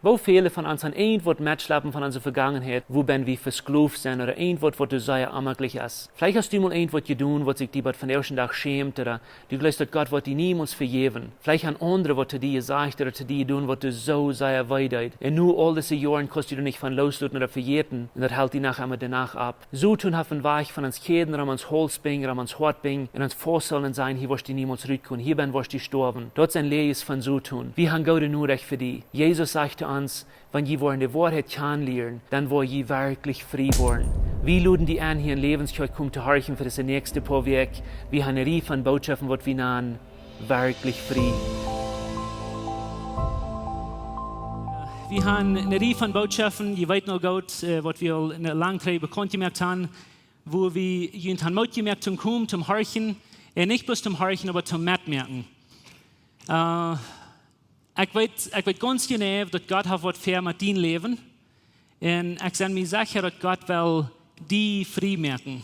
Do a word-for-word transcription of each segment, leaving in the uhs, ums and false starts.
Woo väle von ons han irjentwaut metschlapen von onse Vegangenheit, wua benn wie vesklowt sent, ooda irjentwaut, waut doa sea onjemaklich es. Veleicht hast du mol irjentwaut jedonen, waut sikj die bat vondoag dän Dach schämt, ooda du jleefst, daut Gott woat die niemols vejäwen. Veleicht han aundre waut to die jesajcht ooda to die jedonen, waut die soo sea wee deed. Un nu aul dise Joaren kaust du doa nich von lossloten ooda vejäten. Un daut helt die noch emma de Nacht opp. Soton haft een Wajch von ons kjäden, rom ons Hauls binjen, rom ons Hoat binjen, un ons fausthoolen un sajen: Hia woascht du niemols rutkomen, hia benn woascht du stoawen. Daut sent Läajes von Soton. Wie han goode Norecht fa die. Jesus sajcht to ons: Wan jie woaren de Woarheit kjanen lieren, dan woa jie werkjlich frie woaren. Wie loden die en, hia en Läwenskjoakj komen to horchen fa dise näakjste poa Wäakj. Wie han eene Rieej von Bootschoften, waut wie nanen: Werkjlich frie. Wie han eene Rieej von Bootschoften, jie weeten aul goot, äh, waut wie aul eene lange Tiet bekaunt jemoakt han, wua wie junt han Moot jemoakt toom komen, toom horchen, un nich bloos toom horchen, oba toom metmoaken. Äh, ekj weet, ekj weet gaunz jeneiw, daut Gott haft waut väa met dien Läwen. Un ekj sie mie secha, daut Gott well die frie moaken.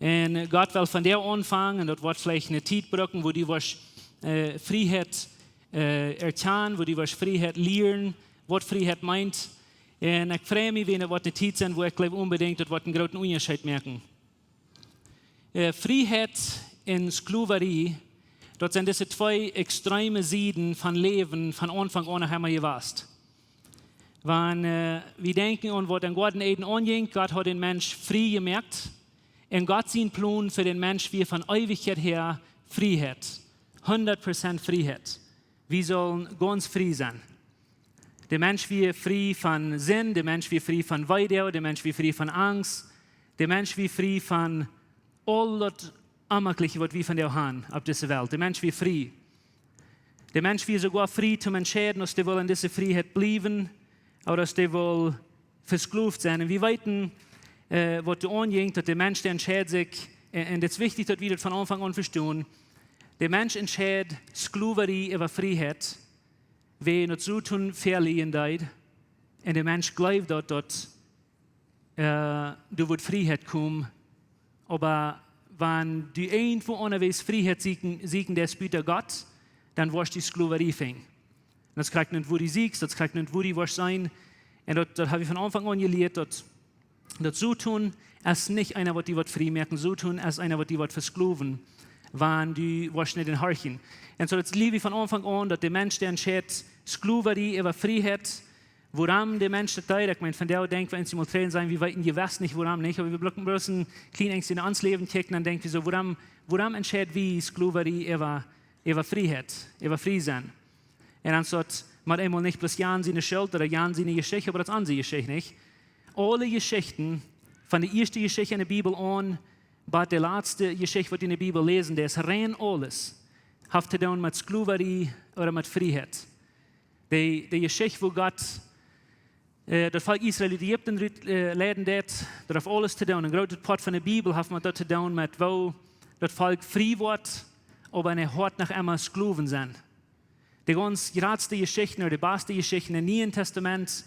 Un Gott well vondoag aunfangen, un daut woat veleicht eene Tiet brucken, wua du woascht, äh, Frieheit, äh, erkjanen, wua du woascht Frieheit lieren, waut Frieheit meent. Un ekj frei mie, wan daut woat eene Tiet sennen, wua ekj jleew onbedinjt, daut woat eenen grooten Unjascheet moaken. Äh, Frieheit un Sklowarie, daut sent dise twee extreme Sieden von Läwen von Aunfank aun noch emol jewast. Wan, äh, wie denkjen aun, waut em Goaden Eden aunjinkj, Gott haud dän Mensch frie jemoakt. Un Gott sien Plon fa dän Mensch wia von Eewichkjeit häa Frieheit. Hundat Prozent Frieheit. Wie sullen gaunz frie sennen. De Mensch wia frie von Sind, de Mensch wia frie von Weedoag, de Mensch wia frie von Angst, de Mensch wia frie von aul daut Onjemakjliche, waut wie vondoag han opp dise Welt. De Mensch wia frie. De Mensch wia soogoa frie toom entscheiden, aus dee well en dise Frieheit bliewen, ooda aus dee well vesklowt sennen. Un wie weeten, äh, waut doa aunjinkj, daut de Mensch, dee entscheid sikj, äh, un daut es wichtich, daut wie daut von Aunfank aun vestonen, de Mensch entscheid Sklowarie äwa Frieheit, wiels daut Soton väaleiden deed, un de Mensch jleewd, daut, daut, äh, doa wudd Frieheit komen. Oba wan du irjentwua aundawäajes Frieheit sieekjen, sieekjen deist buta Gott, dan woascht du Sklowarie finjen. Daut es krakjt nich, wua du sieekjst, daut es krakjt nich, wua du woascht sennen. Un daut, daut hab ekj von Aunfank aun jelieet, daut, daut Soton es nich eena, waut die woat frie moaken, Soton es eena, waut die woat vesklowen, wan du woascht nich dän horchen. Un soo, daut lia wie von Aunfank aun, daut de Mensch, dee entscheid Sklowarie äwa Frieheit, wuarom de Mensch daut deed. Ekj meen, vondoag denkj wie eemol trigj un sajen, wie weeten jewess nich wuarom nich, oba wie brucken bloos een kjlien bät en ons Läwen kjikjen, dan denkj wie soo: Wuarom, wuarom entscheid wie Sklowarie äwa, äwa Frieheit, äwa frie sennen? Un dan es daut mau eemol nich bloos Jan siene Schult ooda Jan siene Jeschicht, oba daut es onse Jeschicht nich. Aule Jeschichten, von de ieeschte Jeschicht en de Bibel aun, bat de latste Jeschicht, waut du en de Bibel läsen deist, rein aules, haft to doonen met Sklowarie ooda met Frieheit. De, de Jeschicht, wua Gott, äh, daut Volkj Israel ut Ägipten rut, äh, leiden deed, daut haft aules to doonen. Een grootet Poat von de Bibel haft met daut to doonen, met woo daut Volkj frie woat, oba en äa Hoat noch emma Sklowen sent. De gaunz jratste Jeschichten, ooda de baste Jeschichten em Nieen Tastament,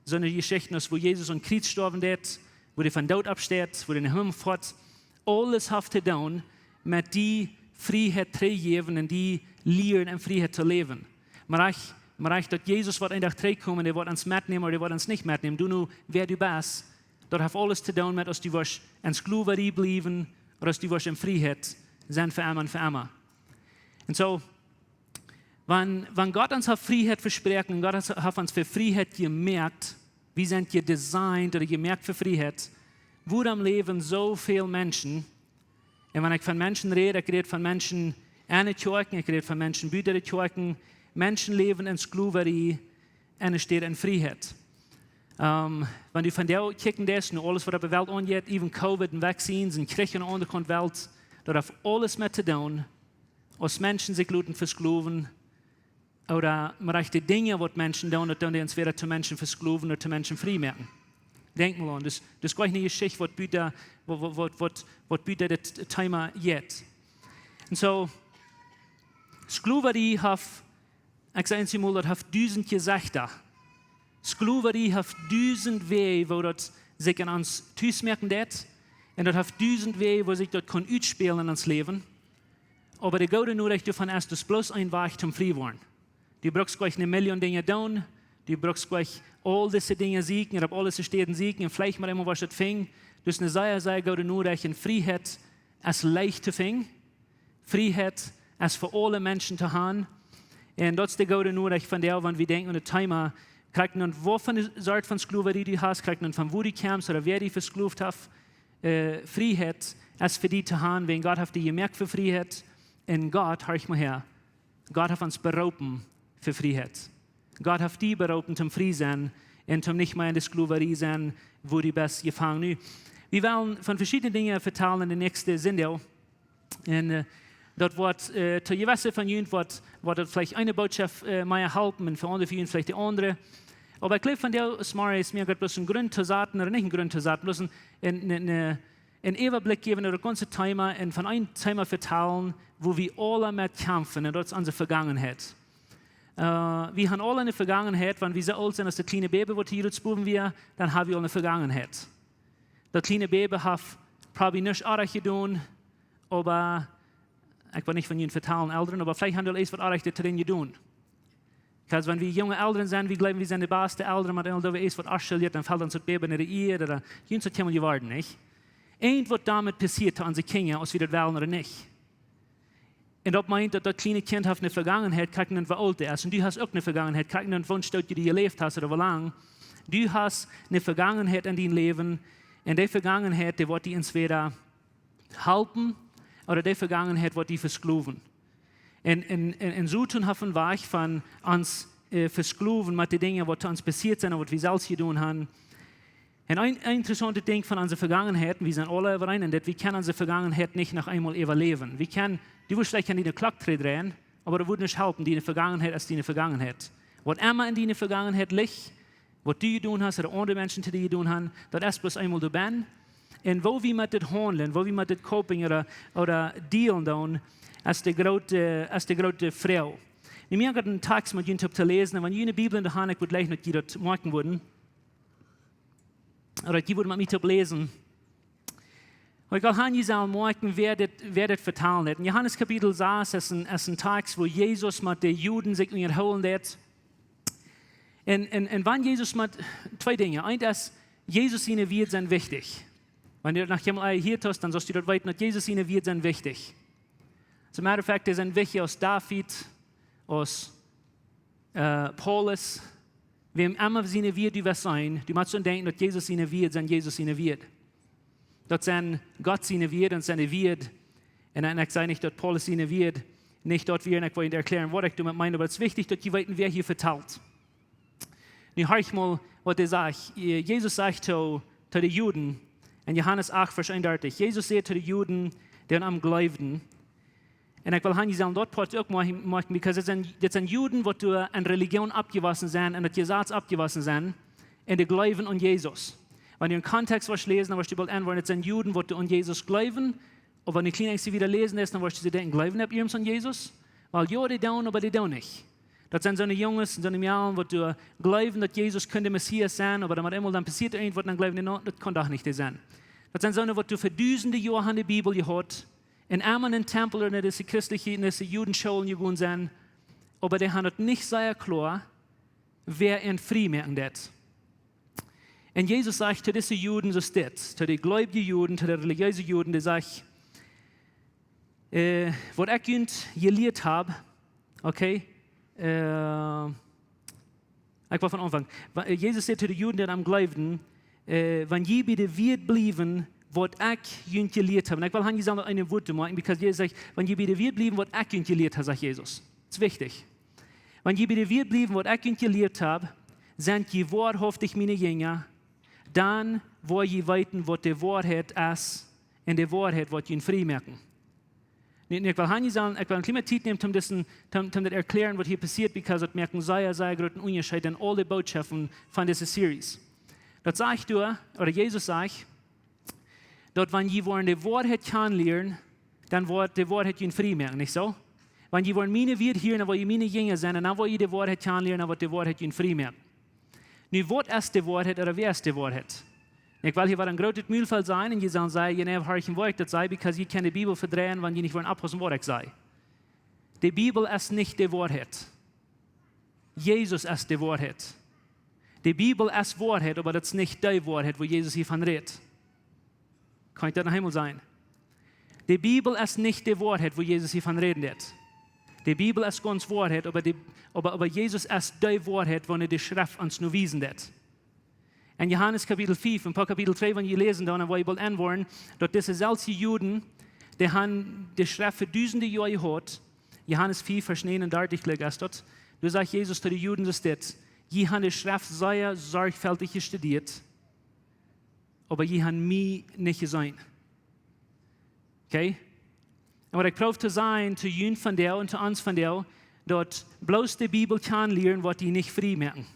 sent de Jeschichten, aus wua Jesus aum Kjriez stoawen deed, wua hee vom Doot oppsteit, wua hee nom Himmel foat. Aules haft to doonen met die Frieheit trigjjäwen un die lieren en Frieheit to läwen. Mau rajcht, mau rajcht daut Jesus woat een Dach trigjkomen, dee woat ons metnämen ooda dee woat ons nich metnämen. Du nu, wäa du best, daut haft aules to doonen met, aus du woascht en Sklowarie bliewen ooda aus du woascht en Frieheit sennen fa emma un fa emma. Un soo, wan, wan Gott ons haft Frieheit vesproaken, Gott haft, haft ons fa Frieheit jemoakt, wie sent jedesignt ooda jemoakt fa Frieheit, wuarom läwen soo väl Menschen Un wan ekj von Menschen räd, ekj räd von Menschen enne Kjoakjen, ekj räd von Menschen buta de Kjoakjen. Menschen läwen en Sklowarie enne Städ en Frieheit. Ähm, wan du vondoag kjikjen deist no aules, waut opp de Welt aunjeit, even Covid un Vaccines un Kjrich aun de aundre Kaunt Welt, daut haft aules met to doonen, aus Menschen sikj loten vesklowen, ooda mau rajcht de Dinja, waut Menschen doonen, daut doonen dee ons wada to Menschen vesklowen ooda to Menschen frie moaken. Denkj mol aun. Daut, daut es jlikj eene Jeschicht, waut buta, waut, waut, waut, waut, waut buta dit Thema jeit. Un soo, Sklowarie haft, ekj saj eemol, daut haft dusent Jesechta. Sklowarie haft dusent Wäaj, woo daut sikj aun ons tusmoaken deit. Un daut haft dusent Wäaj, woo sikj daut kaun utspälen en ons Läwen. Oba de goode Norecht doavon es, daut es bloos een Wajch toom frie woaren. Du brukst jlikj eene Million Dinja doonen, Du brukst jlikj aul dise Dinja sieekjen, opp aul dise Städen sieekjen un veleicht mau emol waut daut finjen. Daut es eene sea, sea goode Norecht. Un Frieheit es leicht to finjen. Frieheit es fa aule Menschen to haben. Un daut es de goode Norecht von dee, wan wie denkjen aun daut Thema, krakjt dan waut fa eene Sort von Sklowerie du hast, krakjt dan von wua du kjemst ooda wäa die vesklowt haft. Äh, Frieheit es fa die to haben, wäajen Gott haft die jemoakt fa Frieheit. Un Gott, horch mau häa, Gott haft ons beroopen fa Frieheit. Gott haft die beroopen toom frie sennen un toom nich mea en de Sklowerie sennen, wua du best jefangen. Nu, wie wellen von veschiedne Dinja vetalen en de näakjste Sindach. Un, äh, daut woat, äh, to jewesse von junt woat, woat daut veleicht eene Bootschoft, äh, mea halpen un fa aundre von junt veleicht de aundre. Oba ekj jleew von dee Morjes es mea bloos een Grunt to saten, ooda nich een Grunt to saten, bloos een, een, een, een een Äwablick jäwen äwa daut gaunze Thema un von een Thema vetalen, wua wie aule met kjamfen, un daut es onse Vegangenheit. Äh, wie haben aule eene Vegangenheit, wan wie soo oolt sent aus daut kjliene Baby, waut hia utspruwen wia, dan haben wie aul eene Vegangenheit. Daut kjliene Baby haft probably nuscht oajch jedonen, oba ekj well nich von junt vetalen, Elren, oba veleicht haben wie aul eent waut oajch doa drin jedonen. Because wan wie junge Elren sent, wie jleewen, wie sent de baste Elren, oba dan doo wie eent waut oajch jelieet, dan felt ons daut Baby no de Ieed, ooda junt es daut kjeenmol jeworden, nich? Eent waut doamet passieet to onse Kjinja, aus wie daut wellen ooda nich. Un daut meent, daut daut kjliene Kjint haft eene Vegangenheit, krakjt dan woo oolt dee es. Un du hast uk eene Vegangenheit, krakjt dan woo stoot du die jeläft hast ooda woo lang. Du hast eene Vegangenheit en dien Läwen. Un dee Vegangenheit, dee woat die entwäda halpen, ooda dee Vegangenheit woat die vesklowen. Un, un, un, un soo to haben wie von ons, äh, vesklowen met de Dinja, waut ons passieet sent un waut wie selfst jedonen haben. Un een, een interessauntet Dinkj von onse Vegangenheit, wie sent aule äwareen, daut wie kjennen onse Vegangenheit nich noch eemol äwaläwen. Wie kjennen, du wurscht veleicht aun diene Klock trigj dreien, oba daut woat nich halpen, diene Vegangenheit es diene Vegangenheit. Waut emma en diene Vegangenheit licht, waut du jedonen hast ooda aundre Menschen to die jedonen haben, daut es bloos eemol doa benn. Un woo wie met dit haundlen, woo wie met dit coping ooda, ooda dealen doonen, es de groote, es de groote Froag. Nu, ekj hab een Tekst met junt to läsen, un wan june Bibel en de Haunt, ekj wudd jlikj daut jie daut moakjen wudden. Ooda jie wudden met mie toop läsen. Oba ekj well han, jie sellen moakjen, wäa dit, wäa dit vetalen deit. En Johanes Kapitel sas es een, es een Tekst, wua Jesus met de Juden sikj unjahoolen deit. Un, un, un wan Jesus met, twee Dinja. Eent es, Jesus siene Wieed sent wichtich. Wan du daut noch kjeenmol hieescht, dan sust du daut weeten, daut Jesus siene Wieed sent wichtich. As a matter of fact, dee sent wichtja aus David, aus, äh, Paulus, wäm emma siene Wieed du west sennen, du motst doaraun denkjen, daut Jesus siene Wieed sent Jesus siene Wieed. Daut sent Gott siene Wieed un siene Wieed. Un, un ekj saj nich, daut Paulus siene Wieed nich daut wieren, un ekj well junt erkjlären, waut ekj doamet meen, oba daut es wichtich, daut jie weeten, wäa hia vetalt. Nu horch mol, waut hee sajcht. Je-, Jesus sajcht to, to de Juden, en Johanes acht, Varsch eenundartich. Jesus säd to de Juden, dee aun am jleewden. Un ekj well han, jie sellen daut Poat uk moakjen, moakjen, because dit sent, dit sent Juden, waut doa en Relijoon oppjewossen sent, en daut Jesaz oppjewossen sent, un dee jleewen aun Jesus. Wan du em Kontext wurscht läsen, dan wurscht du boolt enwoaren, dit sent Juden, waut doa aun Jesus jleewen, oba wan du kjlien bät wieda läsen deist, dan wurscht du denkjen, jleewen dee irjentwoo aun Jesus? Well, jo, dee doonen, oba dee doonen nich. Daut sent soone Junges un soone Mejalen, waut doa jleewen, daut Jesus kunn de Messias sennen, oba dan met eemol dan passieet irjentwaut, dan jleewen dee, no, daut kaun doch nich dee sennen. Daut sent soone, waut doa fa dusende Joaren de Bibel jehaut, un emma en Tempel ooda en dise christelje, en dise Judenschoolen jegonen sent, oba dee haben daut nich sea kloa, wäa an frie moaken deit. Un Jesus sajcht to dise Juden, soo es dit, to de jleewje Juden, to de relijeese Juden, dee sajcht, äh, waut ekj junt jelieet hab, okay, äh, ekj well von Aunfank. Wa-, äh, Jesus säd to de Juden, dee aun am jleewden, äh, wan jie bie de Wieed bliewen, waut ekj junt jelieet hab. Un ekj well han, jie sellen daut en een Wuat moakjen, because Jesus sajcht, wan jie bie de Wieed bliewen, waut ekj junt jelieet hab, sajcht Jesus. Daut es wichtich. Wan jie bie de Wieed bliewen, waut ekj junt jelieet hab, sent jie woarhauftich miene Jinja, dan woa jie weeten, waut de Woarheit es, un de Woarheit woat junt frie moaken. Nu, nu, ekj well han, jie sellen, ekj well eene kjliene Tiet nämen, om disen, om, om daut erklären, waut hia passieet, because daut moakt een sea, sea grooten Unjascheet en aul de Bootschoften von dise Series. Daut sajcht doa, ooda Jesus sajcht, daut wan jie woaren de Woarheit kjanen lieren, dan woat de Woarheit junt frie moaken, nich soo? Wan jie woaren miene Wieed hieren, dan woa jie miene Jinja sennen, un dan woa jie de Woarheit kjanen lieren, dan woat de Woarheit junt frie moaken. Nu, waut es de Woarheit ooda wäa es de Woarheit? Ekj well hia waut een grootet Mulfeld sajen un jie sellen sajen, jie nä, horchen, woo ekj daut saj, because jie kjennen de Bibel vedreien, wan jie nich woaren oppaussen, waut ekj saj. De Bibel es nich de Woarheit. Jesus es de Woarheit. De Bibel es Woarheit, oba daut es nich dee Woarheit, wua Jesus hia von rät. Kaun ekj daut noch eemol sajen? De Bibel es nich de Woarheit, wua Jesus hia von räden deed. De Bibel es gaunz Woarheit, oba, de, oba, oba Jesus es dee Woarheit, wua de Schreft ons nu wiesen deed. En Johanes Kapitel fief, en poa Kapitel twee, wan jie läsen, dan woa jie boolt enwoaren, daut dise selwje Juden, dee han de Schreft fa dusende Joa jehaut. Johanes fief, Varsch negenundartich, jlikj es daut. Doa sajcht Jesus to de Juden, es dit: Jie han de Schreft sea sorjfeltich jestudieet, oba jie han mie nich jeseenen. Okay? En waut ekj proow to sajen to junt vondoag un to ons vondoag, daut bloos de Bibel kjanen lieren woat die nich frie moaken.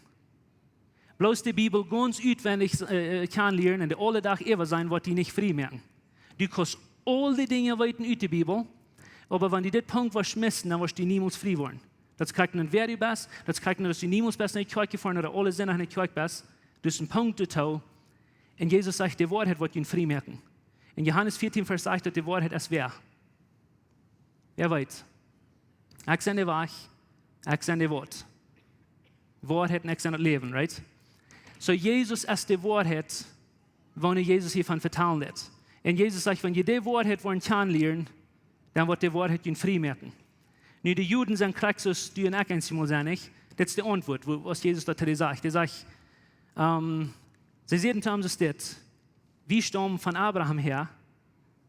Bloos de Bibel gaunz utwendich, äh, kjanen lieren un de aule Dach äwa sennen woat die nich frie moaken. Du kaust aul de Dinja weeten ut de Bibel, oba wan du dit Punkt woascht missen, dan woascht du niemols frie woaren. Daut es krakjt, wäa du best, daut es krakjt, daut du niemols best no de Kjoakj jefoaren ooda aule Sindach no de Kjoakj best. Daut es een Punkt doatoo. Un Jesus sajcht, de Woarheit woat junt frie moaken. En Johanes vieetieen, Varsch acht, daut de Woarheit es wäa? Wäa weet? Ekj sie de Wajch, ekj sie de Woarheit. Woarheit un ekj sie daut Läwen, right? So, Jesus es de Woarheit, wua Jesus hia von vetalen deed. Un Jesus sajcht, wan jie de Woarheit woaren kjanen lieren, dan woat de Woarheit junt frie moaken. Nu, de Juden sent krakjt soo aus du un ekj eemol sent, nich? Dit es de Auntwuat, wua, aus Jesus daut to dee sajcht. Dee sajcht, ähm, see säden to am, es dit: Wie staumen von Abraham her.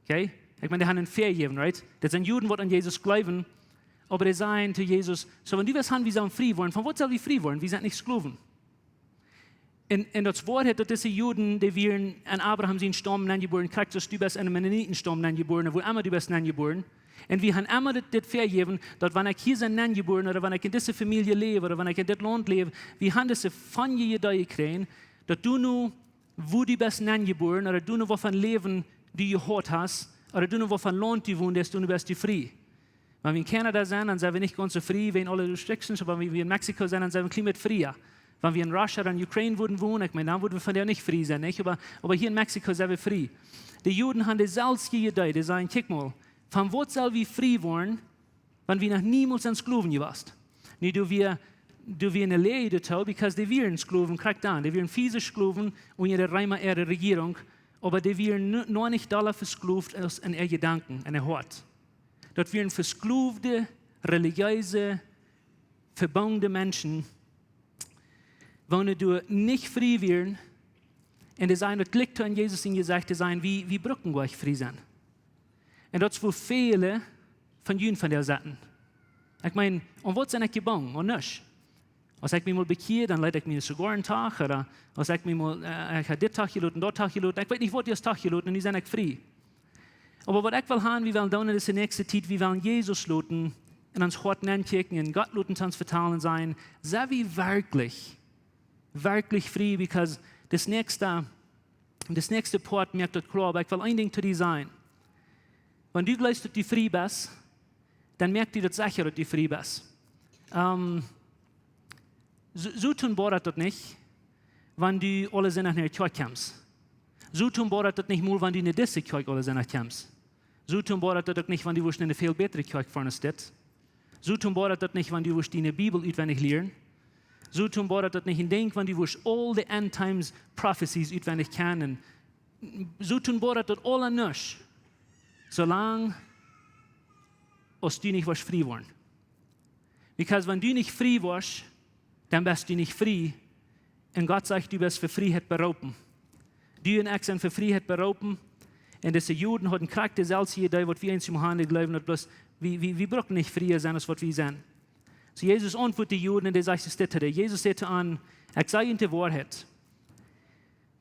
Okay? Ekj meen, dee han een Väajäwen, right? Daut sent Juden, waut aun Jesus jleewen, oba dee sajen to Jesus: So, wan du west han, wie sellen frie woaren, von waut sell wie frie woaren? Wie sent nich Sklowen. Un, un daut es Woarheit, daut dise Juden, dee wieren en Abraham sienen Staum nenjebuaren, krakjt soo aus du best en eenen Mennonitenstaum nenjebuaren, wua emma du best nenjebuaren. Un wie han emma dit, dit Väajäwen, daut wan ekj hia sie nenjebuaren, ooda wan ekj en dise Famielje läw, ooda wan ekj en dit Launt läw, wie han dise vonje Idee jekjräajen, daut du nu, wua du best nenjebuaren, ooda du nu, waut fa Läwen du jehaut hast, ooda du nu, waut fa Launt du wonst, du nu best du frie. Wan wie en Kanada sent, dan sent wie nich gaunz soo frie wäajen aule restrictions, oba wan wie en Mexiko sent, dan sent wie een kjlien bät fria. Wan wie en Russia ooda en Ukraine wudden wonen, ekj meen, dan wudden wie vondoag nich frie sennen, nich? Oba, oba hia en Mexiko sent wie frie. De Juden han de selwje Idee, dee sajen: Kjikj mol, von waut sell wie frie woaren, wan wie noch niemols sent Sklowen jewast? Nu, doa wia, doa wia eene Läaje doatoo, because dee wieren Sklowen, krakjt dan. Dee wieren fisisch Sklowen unja de Reema äare Rejierunk, oba dee wieren nu, noch nich dolla vesklowt aus en äa Jedanken, en äa Hoat. Daut wieren vesklowde, relijeese, vebungne Menschen, waut doa nich frie wieren, un dee sajen daut jlikj to an Jesus sien Jesecht, dee sajen: Wie, wie brucken goanich frie sennen. Un daut es, wua väle von junt vondoag sitten. Ekj meen, aun waut sie ekj jebungen? Aun nuscht. Aus ekj mie mol bekjieed, dan leet ekj mie eene Zigoa een Dach, ooda aus ekj mie mol, äh, ekj hab dit Dach jeloten, daut Dach jeloten. Ekj weet nich, waut dee es Dach jeloten, un nu sie ekj frie. Oba waut ekj well han, wie wellen doonen en dise näakjste Tiet, wie wellen Jesus loten en ons Hoat nenkjikjen un Gott loten to ons vetalen sennen: Sent wie werkjlich, werkjlich frie? Because daut näakjste, daut näakjste Poat moakt daut kloa, oba ekj well een Dinkj to die sajen. Wan du jleefst, daut du frie best, dan moak die daut secha, daut du frie best. Ähm, soo, soo toom boadat daut nich, wan du aule Sindach no de Kjoakj kjemst. Soo toom boadat daut nich mol, wan du no dise Kjoakj aule Sindach kjemst. Soo toom boadat daut uk nich, wan du woascht no eene väl bätre Kjoakj foaren aus dit. Soo toom boadat daut nich, wan du woascht diene Bibel utwendich lieren. Soo toom boadat daut nich een Dinkj, wan du woascht aul de End Times Prophecies utwendich kjanen. Soo toom boadat daut aula nuscht, soo lang aus du nich woascht frie woaren. Because wan du nich frie woascht, dan best du nich frie. Un Gott sajcht, du best fa Frieheit beroopen. Du un ekj sent fa Frieheit beroopen. Un dise Juden hauden krakjt de selwje Idee, waut wie eemol han, dee jleewen daut bloos, wie, wie, wie brucken nich fria sennen aus waut wie sent. So Jesus auntwuat de Juden un dee sajcht, es dit to dee. Jesus sajcht to an: Ekj saj junt de Woarheit.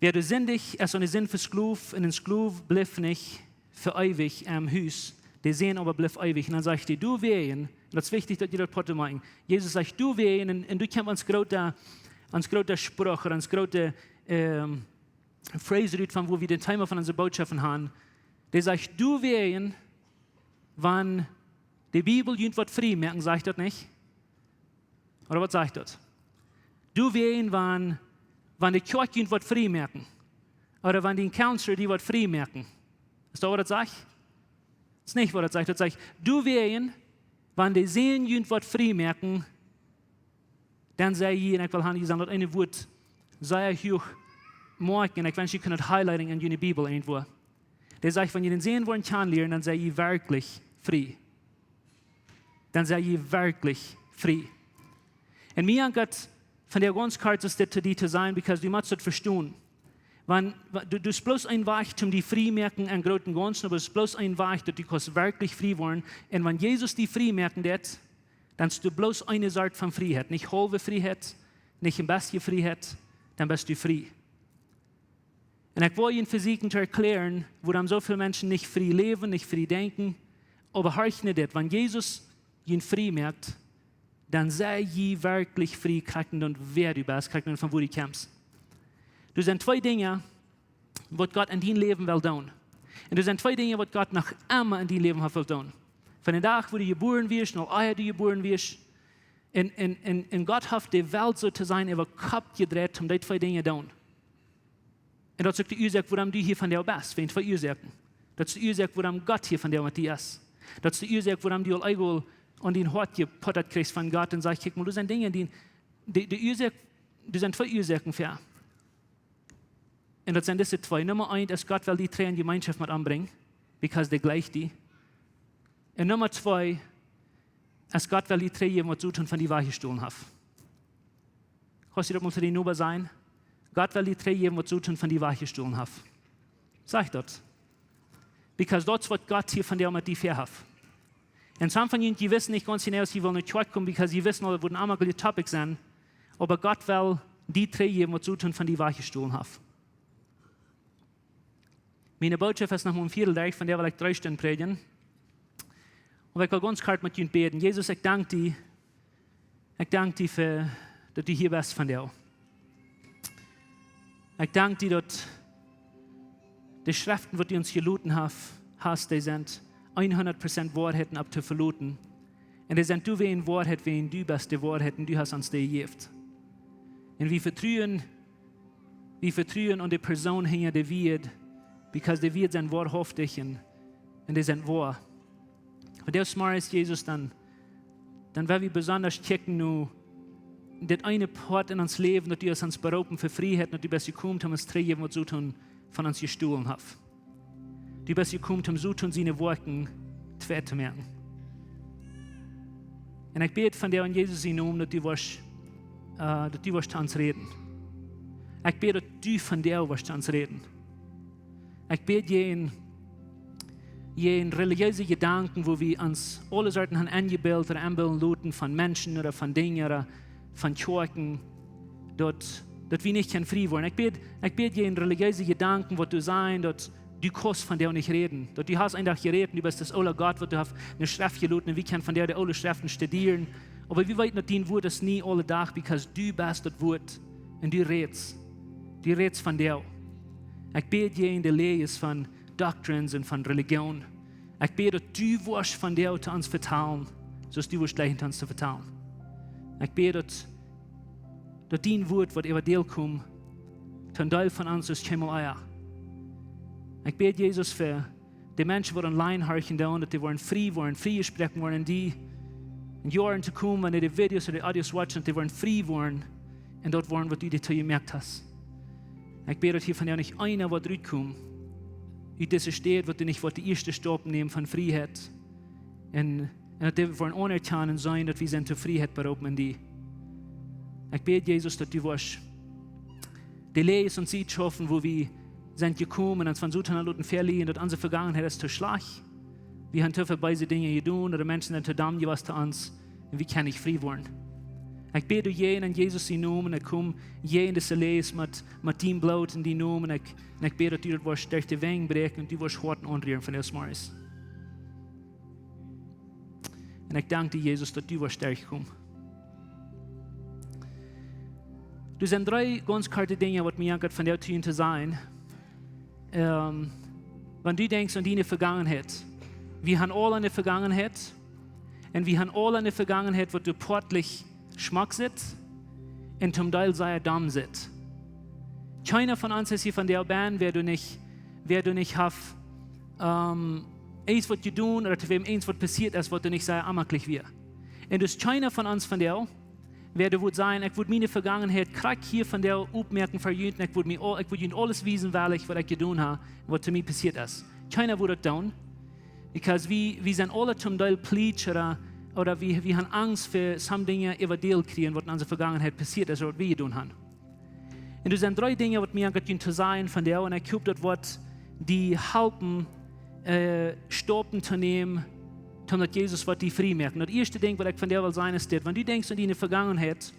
Wäa doa sindicht, es aun de Sind vesklowt, un een Sklow blift nich fa eewich em Hus, de Sän oba blift eewich. Un dan sajcht hee: Doawäajen, un daut es wichtich, daut jie daut Poat moakjen. Jesus sajcht: Doawäajen, un, un doa kjemt ons groota, ons groota Spruch, ooda ons groota, ähm, Phrase rut von wua wie daut Thema von onse Bootschoft han. Dee sajcht: Doawäajen, wan de Bibel junt woat frie moaken, sajcht daut nich? Ooda waut sajcht daut? Doawäajen, wan, wan de Kjoakj junt woat frie moaken. Ooda wan dien counselor die woat frie moaken. Es daut, waut daut sajcht? Es nich, waut daut sajcht. Daut sajcht: Doawäajen, wan de Sän junt woat frie moaken, dan saj jie, un ekj well han, jie sellen daut eene Wuat sea huach moaken, un ekj wensch, jie kunnen daut highlighten en june Bibel irjentwua. Dee sajcht, wan jie dän Sän woaren kjanen lieren, dan sie jie werkjlich frie. Dan sie jie werkjlich frie. Un mie jankat von de gaunz kort es dit to die to sajen, because du motst daut vestonen. Wan, wa-, du, du hast bloos een Wajch toom die frie moaken em grooten gaunzen, oba du hast bloos een Wajch daut du kaust werkjlich frie woaren. Un wan Jesus die frie moaken deit, dan hast du bloos eene Sort von Frieheit. Nich haulwe Frieheit, nich een bät Frieheit, dan best du frie. Un ekj well junt vesieekjen to erkjläaren, wuarom soo väl Menschen nich frie läwen, nich frie denkjen. Oba horch no dit, wan Jesus junt frie moakt, dan sie jie werkjlich frie, krakjt endoont wäa du best, krakjt endoont von wua du kjemst. Doa sent twee Dinja, waut Gott en dien Läwen well doonen. Un doa sent twee Dinja, waut Gott noch emma en dien Läwen haft well doonen. Von dän Dach, wua du jebuaren woascht, un aul ea du jebuaren woascht. Un, un, un, un Gott haft de Welt, soo to sajen, äwa Kopp jedreit, om dee twee Dinja to doonen. Un daut es uk de Uasoak, wuarom du hia vondoag best, wäajen twee Uasoaken. Daut es de Uasoak, wuarom Gott hia vondoag met die es. Daut es de Uasoak, wuarom du aul eemol aun dien Hoat jepott kjrichst von Gott un sajchst: "Kjikj mol, doa sent Dinja, dee, de, de Uasoak, doa sent twee Uasoaken fa." Un daut sent dise twee. Numma eent es, Gott well die trigj en Jemeenschoft met am brinjen, because dee jleicht die. Un Numma twee es, Gott well die trigjjäwen, waut Soton von die wajchjestolen haft. Kaust du daut mol to dien Noba sajen? Gott well die trigjjäwen, waut Soton von die wajchjestolen haft. Saj daut. Because daut es, waut Gott hia vondoag met die väahaft. Un some von junt, jie weeten nich gaunz jeneiw, aus jie wellen no Kjoakj komen, because jie weeten aul, daut woat een aunjenomen topic sennen. Oba Gott well die trigjjäwen, waut Soton von die wajchjestolen haft. Miene Bootschoft es noch mau een Viedel, von doa well ekj dree Stunden prädjen. Oba ekj well gaunz kort met junt bäden. Jesus, ekj dank die. Ekj dank die fa, daut du hia best vondoag. Ekj dank die, daut de Schreften, waut du ons jeloten hast, hast, dee sent hundat Prozent Woarheit un opp to veloten. Un dee sent doawäajen Woarheit, wäajen du best de Woarheit un du hast ons dee jejäft. Un wie vetruen, wie vetruen aun de Persoon hinja de Wieed, because de Wieed sent woahaftich un, un dee sent woa. Oba dis Morjes, Jesus, dan, dan woa wie besonda kjikjen no dit eene Poat en ons Läwen, daut du hast ons beroopen fa Frieheit, daut du best jekomen, om ons trigjjäwen, waut Soton von ons jestolen haft. Du best jekomen, om Soton siene Woakjen twei to moaken. Un ekj bäd vondoag en Jesus sienen Nomen, daut du woascht, äh, daut du woascht to ons räden. Ekj bäd, daut du vondoag woascht to ons räden. Ekj bäd jäajen, jäajen relijeese Jedanken, wua wie ons aule Sorten han enjebilt ooda enbillen loten von Menschen ooda von Dinja ooda von Kjoakjen, daut, daut wie nich kjennen frie woaren. Ekj bäd, ekj bäd jäajen relijeese Jedanken, waut doa sent, daut du kaust vondoag nich räden. Daut du hast een Dach jerät un du best dis oola Gott, waut du hast ne Schreft jeloten un wie kjennen vondoag de oole Schreften studieren. Oba wie weeten, daut dien Wuat es nie aule Dach, because du best daut Wuat un du rätst. Du rätst vondoag. Ekj bäd jäajen de Läajes von doctrines un von Relijoon. Ekj bäd, daut du woascht vondoag to ons vetalen, soo aus du woascht jlikjen to ons to vetalen. Ekj bäd, daut, daut dien Wuat woat äwa Deel komen, to een Deel von ons aus kjeenmol ea. Ekj bäd, Jesus, fa de Menschen, waut online horchen doonen, daut dee woaren frie woaren, frie jesproaken woaren en die, en Joaren to komen, wan dee de Videos ooda de Audios watchen, daut dee woaren frie woaren en daut woaren, waut du dee too jemoakt hast. Ekj bäd, daut hia vondoag nich eena woat rutkomen ut dise Staut, waut dee nich woat de ieeschte Staup nämen von Frieheit. Un, un daut dee woaren aunerkjanen un seenen, daut wie sent to Frieheit beroopen en die. Ekj bäd, Jesus, daut du woascht de Läajes aun Sied schaufen, wua wie sent jekomen un ons von Soton han loten velieden, daut onse Vegangenheit es too schlajcht. Wie han too väl beese Dinja jedonen, ooda Menschen sent too domm jewast to ons. Un wie kjennen nich frie woaren. Ekj bäd doajäajen en Jesus sienen Nomen, ekj kom jäajen dise Läajes met, met dien Bloot en dien Nomen. Ekj, un ekj bäd, daut du daut woascht derch de Wenj bräakjen un du woascht Hoaten aunrieren vondoag zemorjes. Un ekj dank die, Jesus, daut du woascht derchkomen. Doa sent dree gaunz korte Dinja, waut mie jankat vondoag to junt to sajen. Ähm, wan du denkjst aun diene Vegangenheit. Wie han aula eene Vegangenheit. Un wie han aula eene Vegangenheit, waut doa poatlich schmock sitt un toom Deel sea domm sitt. Kjeena von ons es hia vondoag bennen, wäa doa nich, wäa doa nich haft, ähm, eens waut jedonen ooda to wäm eens waut passieet es, waut doa nich sea aunjenomen wia. Un dus kjeena von ons vondoag Wäa doa wudd sajen: "Ekj wudd miene Vegangenheit krakjt hia vondoag oppmoaken fa junt un ekj wudd mie aul-, ekj wudd junt aules wiesen, waut ekj jedonen hab, waut to mie passieet es." Kjeena wudd daut doonen. Because wie, wie sent aule toom Deel plietsch ooda, ooda wie, wie haben Angst fa some Dinja äwadäl kjrieen, waut en onse Vegangenheit passieet es ooda waut wie jedonen haben. Un doa sent dree Dinja, waut mie aungoot junt to sajen vondoag, un ekj hop, daut woat die halpen, äh, Staupen to nämen, toom daut Jesus woat die frie moaken. Daut ieeschte Dinkj, waut ekj vondoag well sajen, es dit: Wan du denkjst aun diene Vegangenheit,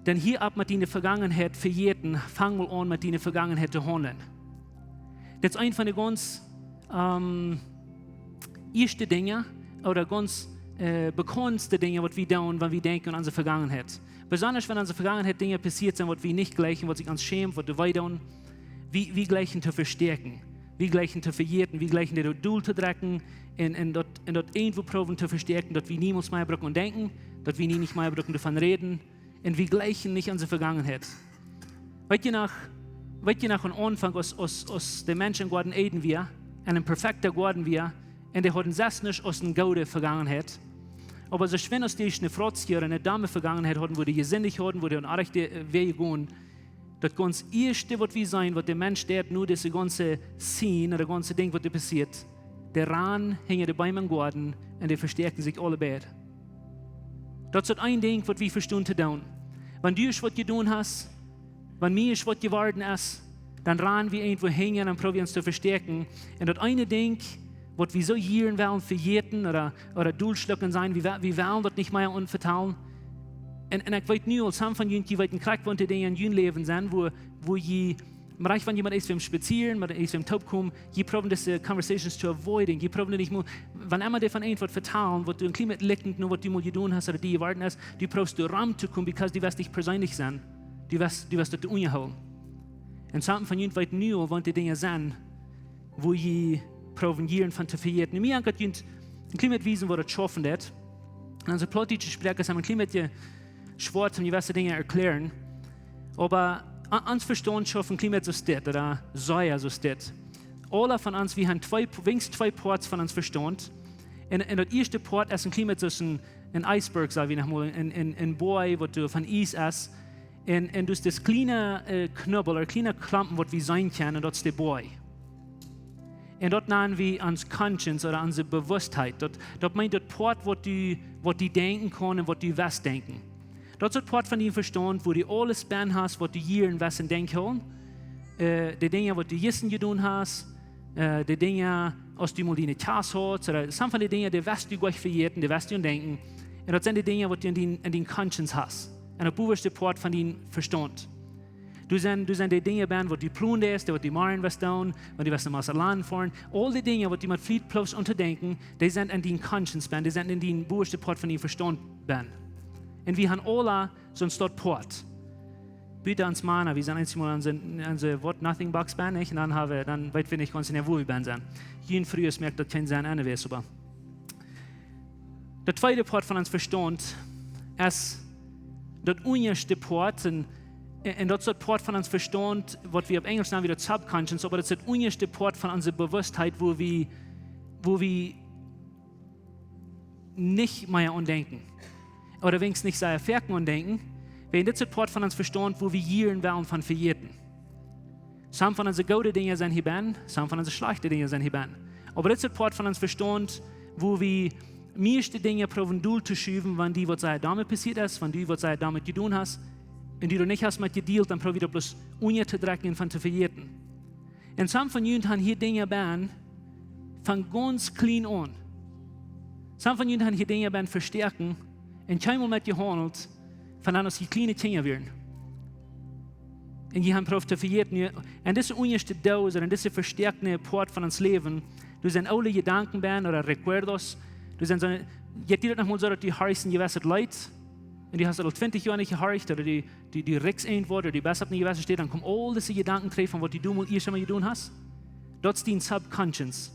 dan hia opp met diene Vegangenheit vejäten, fang mol aun met diene Vegangenheit to haundlen. Dit es eent von de gaunz, ähm, ieeschte Dinja ooda gaunz, äh, bekauntste Dinja, waut wie doonen, wan wie denkjen aun onse Vegangenheit. Besonda wan en onse Vegangenheit Dinja passieet sent, waut wie nich jlikjen, waut sikj ons schämt, waut doa wee doonen, wie, wie jlikjen to vestäakjen. Wie jlikjen to vejäten, wie jlikjen daut dol to drekjen un, un daut, un daut irjentwoo proowen to vestäakjen, daut wie niemols mea brucken aun denkjen, daut wie nie nich mea brucken doavon räden. Un wie jlikjen nich aun onse Vegangenheit. Weet jie noch, weet jie noch aum Aunfank, aus, aus, aus de Mensch em Goaden Eden wia, en een perfekta Goaden wia, un dee hauden sest nuscht aus eene goode Vegangenheit. Oba soo schwind aus dee eene frotzje ooda eene domme Vegangenheit hauden, wua dee jesindicht hauden, wua dee aun orrajchte, äh, Wäaj jinjen, daut gaunz ieeschte, waut wie seenen, waut de Mensch deed, nu dise gaunze scene, daut gaunze Dinkj, waut doa passieet, dee rannen hinja de Beem em Goaden un dee vestäakjten sikj aule beid. Daut es daut eene Dinkj, waut wie vestonen to doonen. Wan du ieescht waut jedonen hast, wan mie ieescht waut jeworden es, dan rannen wie irjentwoo hinja un dan proowen wie ons to vestäakjen. Un daut eene Dinkj, waut wie soo jieren wellen vejäten ooda, ooda dolschlucken sennen, wie, we-, wie wellen daut nich mea aun vetalen. Un, un ekj weet nu aul, some von junt, jie weeten krakjt, waut de Dinja en jun Läwen sent, wua, wua jie, mau wan jie met eemem spazieren, met eemem toopkomen, jie proowen dise conversations to avoiden, jie proowen nich mol, wan emma dee von irjentwaut vetalen, waut du een kjlien bät likjent no waut du mol jedonen hast ooda die jeworden es, du proowst doa rom to komen, because du west nich perseenlich sennen. Du west, du west daut unjahoolen. Un some von junt weeten nu aul, waut de Dinja sent, wua jie proowen jieren von to vejäten. Un mie aungoot junt een kjlien bät wiesen, woo daut schaufen deit. Un onse plautdietsche Spräakja sent een kjlien bät schwoa, om jewesse Dinja to erklären. Oba o-, ons Vestaunt schauft een kjlien bät soo aus dit, ooda soo aus dit. Aule von ons, wie haben twee, weens twee Parts von ons Vestaunt. Un, un daut ieeschte Part es een kjlien bät soo aus een, een iceberg, saj wie noch mol, een, een, een Boaj, waut doa von Iess es. Un, un daut es dis kjliene, äh, Knubbel, ooda kjliene Klompen, waut wie seenen kjennen, un daut es de Boaj. Un daut nanen wie ons conscience ooda onse Bewusstheit. Daut, daut meent daut Part, waut du, waut du denkjen kaust un waut du west denkjen. Daut es daut Part von dien Vestaunt, wua du aules bennen hast, waut du jieren west em Denkj hoolen. Äh, de Dinja, waut du jistren jedonen hast, äh, de Dinja, aus du mol diene Kjast haudst, ooda some von de Dinja, dee west du nich vejäten, dee west du denkjen. Un daut sent de Dinja, waut du en dien, en dien conscience hast. En daut bowaschte Part von dien Vestaunt. Doa sent, doa sent de Dinja bennen, waut du plonen deist, waut du morjen west doonen, wan du west no Mazatlán foaren. Aul de Dinja, waut du met Fliet proowst aun to denkjen, dee sent en dien conscience bennen, dee sent en dien bowaschte Part von dien Vestaunt bennen. Un wie haben aule soo een Poat. Buta ons Mana, wie sent eensmol aun onse, aun onse what nothing box bennen, nich? Un dan haben wie, dan weeten wie nich gaunz jeneiw, wua wie bennen sent. Jun Frues moakt daut kjeen Senn, anyways, oba daut tweede Part von ons Vestaunt es daut unjaschte Part, un, un daut es daut Part von ons Vestaunt, waut wie opp Enjlisch nanen wie daut subconscious, oba daut es daut unjaschte Part von onse Bewusstheit, wua wie, wua wie nich mea aun denkjen. Ooda weens nich sea foaken aun denkjen, wiels dit es daut Part von ons Vestaunt, wua wie jieren wellen von vejäten. Some von onse goode Dinja sent hia bennen, some von onse schlajchte Dinja sent hia bennen. Oba dit es daut Part von ons Vestaunt, wua wie mieeschte Dinja proowen dol to schuwen, wan die waut sea domet passieet es, wan du waut sea domet jedonen hast, un du doa nich hast met jedealt, dan proow wie daut bloos unja to drekjen un von to vejäten. Un some von junt haben hia Dinja bennen, von gaunz kjlien aun. Some von junt haben hia Dinja bennen vestäakjen un kjeenmol met jehaundelt, von dan aus jie kjliene Kjinja wieren. Un jie haben proowt to vejäten, jie, en dise unjaschte Dos, en dise vestäakjte Part von ons Läwen, doa sent aule Jedanken bennen ooda recuerdos, doa sent soo, jeit die daut noch mol soo, daut du horchst een jewesset Leet, un du hast daut aul twintich Joa nich jehorcht, ooda du, du, du rikjst irjentwaut, ooda du best opp eene jewesse Städ, dan komen aul dise Jedanken trigj von waut du doamols ieescht emol jedonen hast. Daut es dien subconscious.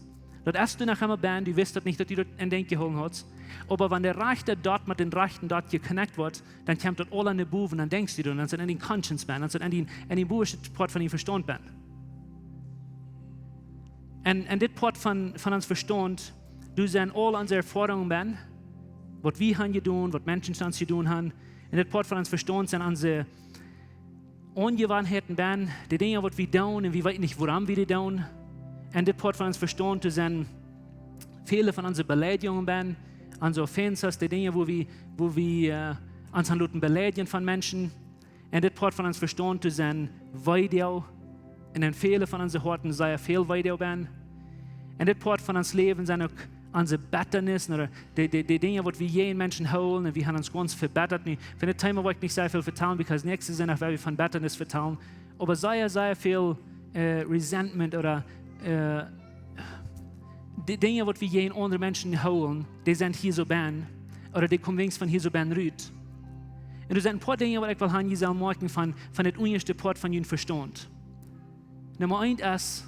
Daut es doa noch emma bennen, du wist daut nich, daut du daut em Denkj jehoolen hast. Oba wan de rajchta Dot met dän rajchten Dot jeconnect woat, dan kjemt daut aula no bowen, dan denkjst du doaraun, dan es daut en dien conscious bennen, dan es daut en dien, en dien bowaschte Part von dien Vestaunt bennen. Un, un dit Part von, von ons Vestaunt, doa sent aul onse Erfoarungen bennen, waut wie han jedonen, waut Menschen ons jedonen han. Un dit Poat von ons Vestaunt sent onse Aunjewanheiten benn, de Dinja waut wie doonen un wie weeten nich wuarom wie dee doonen. Un dit Poat von ons Vestaunt to sennen väle von onse Beleidjungen benn, onse offenses, de Dinja wua wie, wua wie ons han loten beleidjen von Menschen. Un dit Poat von ons Vestaunt to sennen Weedoag, un en väle von onse Hoaten sea väl Weedoag benn. Un dit Poat von ons Läwen sent uk onse Bettanissen, oda de, de, de Dinja waut wie jäajen Menschen hoolen un wie han ons gauns vebettat. Nu, von dit Thema well ekj nich sea väl vetalen, because näakjsten Sindach woa wie von Bettanis vetalen. Oba sea, sea väl resentment oda de Dinja waut wie jäajen aundre Menschen hoolen, dee sent hia soo benn, oda dee komen weens von hia soo benn rut. Un doa sent en poa Dinja waut ekj well han jie sellen moakjen von, von dit unjaschte Poat von jun Vestaunt. Numma eent es,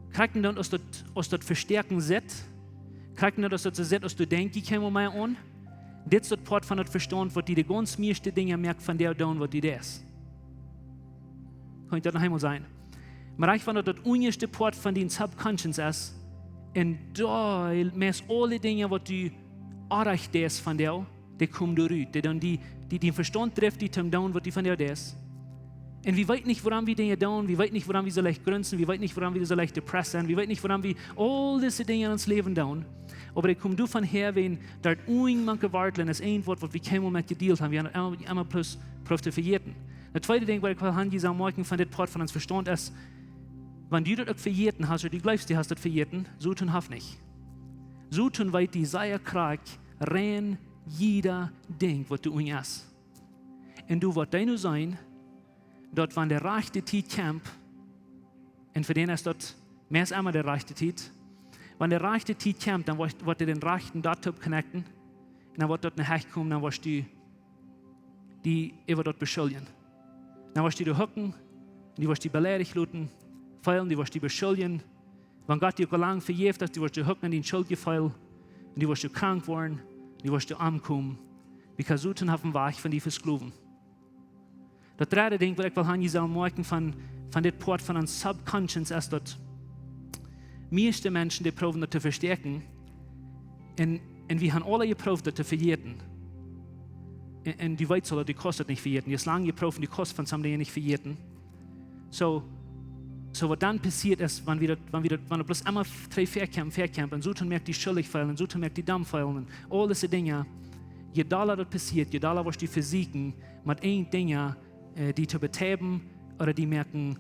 krakjt endoont aus daut Vestäakjen sitt, krakjt endoont aus daut soo sitt aus du denkjst, jie kjeemen mea aun. Dit es daut Poat von daut Vestaunt waut die de gauns mieeschte Dinja moakt von dee doonen waut du deist. Kaun ekj daut noch eemol sajen? Mau rajcht wan daut daut unjaschte Poat von dien subconscious es, un doa meist aule Dinja waut du orrajcht deist von dee, dee komen doa rut. Dee doonen die, dee, dien Vestaunt drift die toom doonen waut du von dee deist. Un wie weeten nich wuarom wie Dinja doonen, wie weeten nich wuarom wie soo leicht grunsen, wie weeten nich wuarom wie soo leicht depressed sent, wie weeten nich wuarom wie aul dise Dinja en ons Läwen doonen. Oba dee komen doavon häa, wiels daut unje mank de Wartlen es eent waut, waut wie kjeenmol met jedealt han, wie han daut emma, emma bloos proowt to vejäten. Daut tweede Dinkj waut ekj well han jie sellen moakjen von dit Poat von ons Vestaunt es, wan du daut uk vejäten hast, oda du jleefst du hast daut vejäten, Soton haft nich. Soton weet die sea krakjt rein jieda Dinkj waut doa unjen es. Un doa woat dee nu seenen, daut wan de rajchte Tiet kjemt, un fa dän es daut meist emma de rajchte Tiet, wan de rajchte Tiet kjemt, dan woat, woat dee dän rajchten Doot toop connecten, un dan woat daut no die komen, dan woascht du die äwa daut beschuljen. Dan woascht du die hucken, un du woascht die beleidicht loten feelen, du woascht die beschuljen. Wan Gott die uk aul lang vejäft haft, du woascht die hucken en dien Schultjefeel, un du woascht die krank woaren, un du woascht die omkomen, because Soton haft en Wajch von die vesklowen. Daut dredde Dinkj waut ekj well han jie sellen moakjen von, von dit Poat von ons subconscious es daut mieeschte Menschen dee proowen daut to vestäakjen, un, un wie han aula jeprooft daut to vejäten. Un, un du weetst aul daut du kaust daut nich vejäten. Du hast lang jeprooft un du kaust von some Dinja nich vejäten. Soo, soo waut dan passieet es, wan wie daut, wan wie daut, wan daut bloos emma trigj väakjemt, väakjemt, un Soton moakt die schuldich feelen, un Soton moakt die domm feelen, un aul dise Dinja, je dolla daut passieet, je dolla woascht du vesieekjen met irjent Dinja die to betäuben, oda die moaken,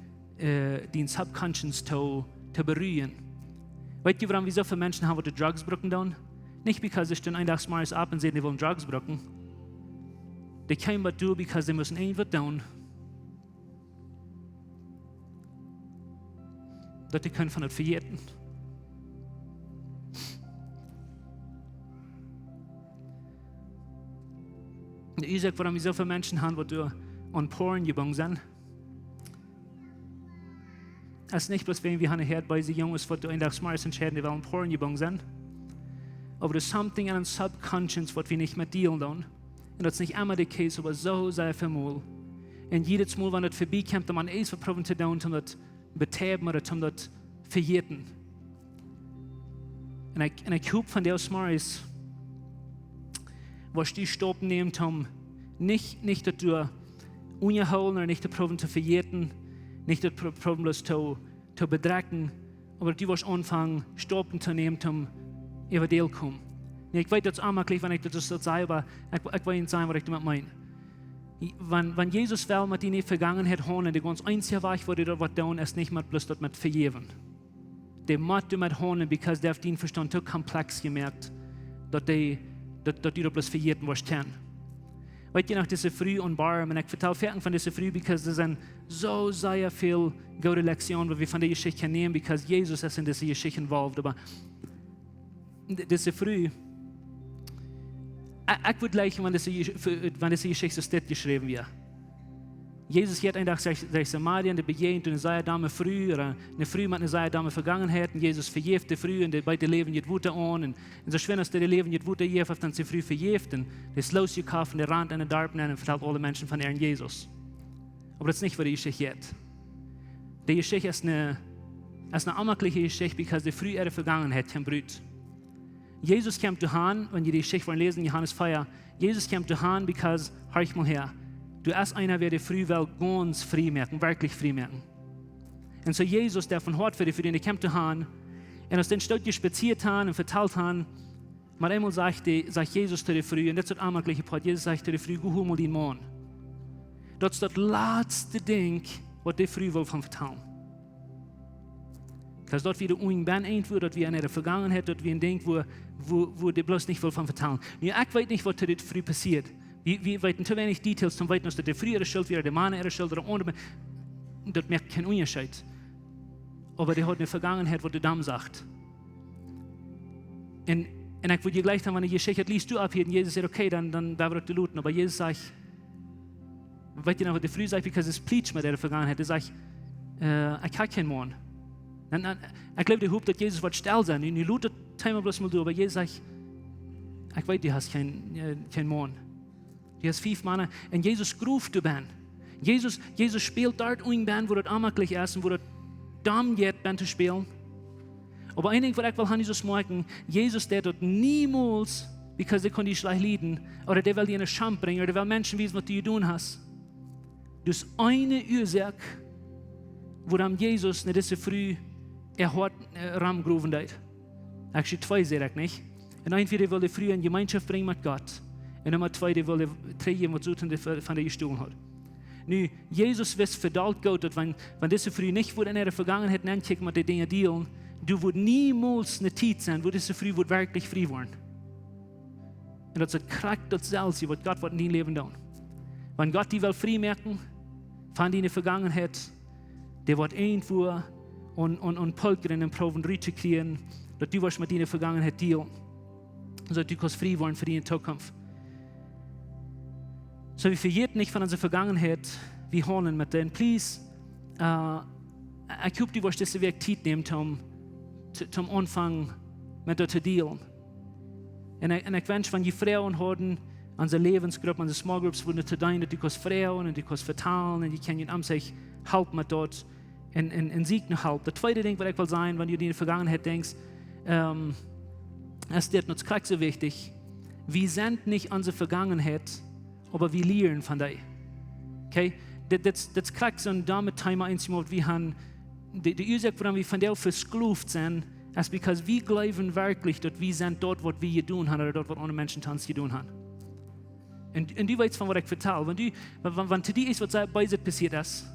dien subconscious to, to beruijen. Weetst du wuarom wie soo väl Menschen han waut de drugs brucken doonen? Nich because see stonen eenen Dach zemorjes opp un säden dee wullen drugs brucken. Dee kjeemen bat doa because dee musten irjent waut doonen, daut dee kunnen von daut vejäten. De Uasoak wuarom wie soo väl Menschen han waut doa aun porn jebungen sent, es nich bloos wäajen wie han jeheat beese Junges waut doa eenen Dach zemorjes entscheiden dee wellen aun porn jebungen sennen, oba doa es something en ons subconscious waut wie nich met dealen doonen. Un daut es nich emma de case, oba soo sea väl mol. Un jiedet Mol wan daut vebie kjemt, dan mau eent waut proowen to doonen toom daut betäuben oda toom daut vejäten. Un ekj, un ekj hop von die zemorjes woascht du Staupen nämen toom nich, nich daut doa unjahoolen oda nich daut proowen to vejäten, nich daut proowen bloos to, to bedrekjen, oba daut du woascht aunfangen Staupen to nämen toom äwa däl komen. Nu, ekj weet daut es onjemaklich wan ekj daut soo saj, oba ekj, ekj well junt sajen waut ekj doamet meen. Wan, wan Jesus well met diene Vegangenheit haundlen, de gauns eensja Wajch woo dee daut woat doonen es nich met bloos daut met vejäwen. Dee mott doamet haundlen, because dee haft dien Vestaunt too komplex jemoakt, daut dee, daut, daut du daut bloos vejäten woascht kjennen. Weetst du noch, dise Fru aun Barm, un ekj vetal foaken von dise Fru because doa sent soo sea väl goode Lektionen waut wie von de Jeschicht kjennen nämen, because Jesus es en dise Jeschicht involved, oba dise Fru, ekj wudd jleichen wan dise Jeschicht soo stell jeschräwen wia. Jesus jeit een Dach derch Samaria un dee bejäajent ne sea domme Fru, oda ne Fru met ne sea domme Vegangenheit, un Jesus vejäft de Fru un dee beet dee läwendjet Wota aun, un soo schwind aus dee dee läwendjet Wota jejäft haft, dan es de Fru vejäft, un dee es loosjekoft un dee rant en daut Darp nenn un vetalt aule Menschen von äaren Jesus. Oba daut es nich woo de Jeschicht jeit. De Jeschicht es ne, es ne onjemakliche Jeschicht, because de Fru äare Vegangenheit kjemt rut. Jesus kjemt doa han, wan jie de Jeschicht woaren läsen, Johanes vea, Jesus kjemt doa han, because, horch mol häa, doa es eena, wäa de Fru well gaunz frie moaken, werkjlich frie moaken. Un soo Jesus, dee von Hoat fa de Fru, dee kjemt doa han, un aus dee een Stootje spazieet han un vetalt han, mau eemol sajcht, dee, sajcht Jesus to de Fru, un daut es daut aunmakjliche Poat, Jesus sajcht to de Fru: "Go hol mol dien Maun." Daut es daut latste Dinkj, waut de Fru well von vetalen. Because daut wia de Unj benn irjentwua, daut wia en äare Vegangenheit, daut wia een Dinkj, wua, wua, wua dee bloos nich well von vetalen. Nu, ekj weet nich, waut to de Fru passieet. Wie, wie weeten too weinich Details toom weeten, aus daut de Fru äare Schult wia, de Mana äare Schult, ooda aundre. Daut moakt kjeen Unjascheet. Oba dee haud eene Vegangenheit, waut de Damm sajcht. Un, un ekj wudd jlikj han, wan de Jeschicht et liest doa oppheet un Jesus sajcht: "Okay, dan, dan woa wie daut loten." Oba Jesus sajcht, weet jie noch, waut de Fru sajcht, because see plietscht met äare Vegangenheit. Dee sajcht: "Eh, ekj hab kjeen Maun." Un, un, ekj jleew, dee hoopt, daut Jesus woat stell sennen. Un nu lot daut Thema bloos mol doa, oba Jesus sajcht: "Ekj weet, du hast kjeen, eh, kjeen Maun. Du hast fief Mana." Un Jesus gruft doa benn. Jesus, Jesus spält doa unjen benn, wua daut aunmakjlich es un wua daut domm jeit, benn to spälen. Oba een Dinkj, waut ekj well han, Jesus moakjen: Jesus deed daut niemols, because dee kunn die schlajcht lieden, ooda dee well die en de Scham brinjen, ooda dee well Menschen wiesen, waut du jedonen hast. Daut es eene Uasoak, wuarom Jesus no dise Fru äa Hoat, eh, romgrowen deed. Actually, twee, saj ekj, nich? Un eent wia, dee wull de Fru en Jemeenschoft brinjen met Gott. Un Numma twee, dee wull trigj jäwen, waut Soton de, von dee jestolen haud. Nu, Jesus wist vedolt goot, daut wan, wan dise Fru nich wudd en äare Vegangenheit nenkjikjen, met dee Dinja dealen, doa wudd niemols eene Tiet sennen, wua dise Fru wudd werkjlich frie woaren. Un daut es krakjt daut selwje, waut Gott woat en dien Läwen doonen. Wan Gott die well frie moakjen von diene Vegangenheit, dee woat irjentwua aun, aun, aun polkren un proowen rut to kjrieen, daut du woascht met diene Vegangenheit dealen, soo daut du kaust frie woaren fa diene Zukunft. Soo, wie vejäten nich von onse Vegangenheit, wie haundlen met dee. Please, eh, ekj hop, du woascht dise Wäakj Tiet nämen, toom, to-, toom aunfangen met daut to dealen. Un ekj, un ekj wensch, wan jie Froagen haben, onse Läwensgrupp, onse small groups, wudden to deenen, daut du kaust froagen un du kaust vetalen un jie kjennen junt aun sikj halpen met daut un, un, un sieekjen no Help. Daut tweede Dinkj, waut ekj well sajen, wan du aun diene Vegangenheit denkjst, ehm, es dit noch krakjt soo wichtich. Wie sent nich onse Vegangenheit, oba wie lieren von dee. Okay? Dit, dit, dit es krakjt soo een domme Thema, eent, waut wie han, de, de Uasoak, wuarom wie von dee vesklooft sent, es because wie jleewen werkjlich, daut wie sent daut, waut wie jedonen han, ooda daut, waut aundre Menschen to ons jedonen han. Un, un du weetst, von waut ekj vetal. Wan du, wan, wan, wan to die es, waut sea böset passieet es,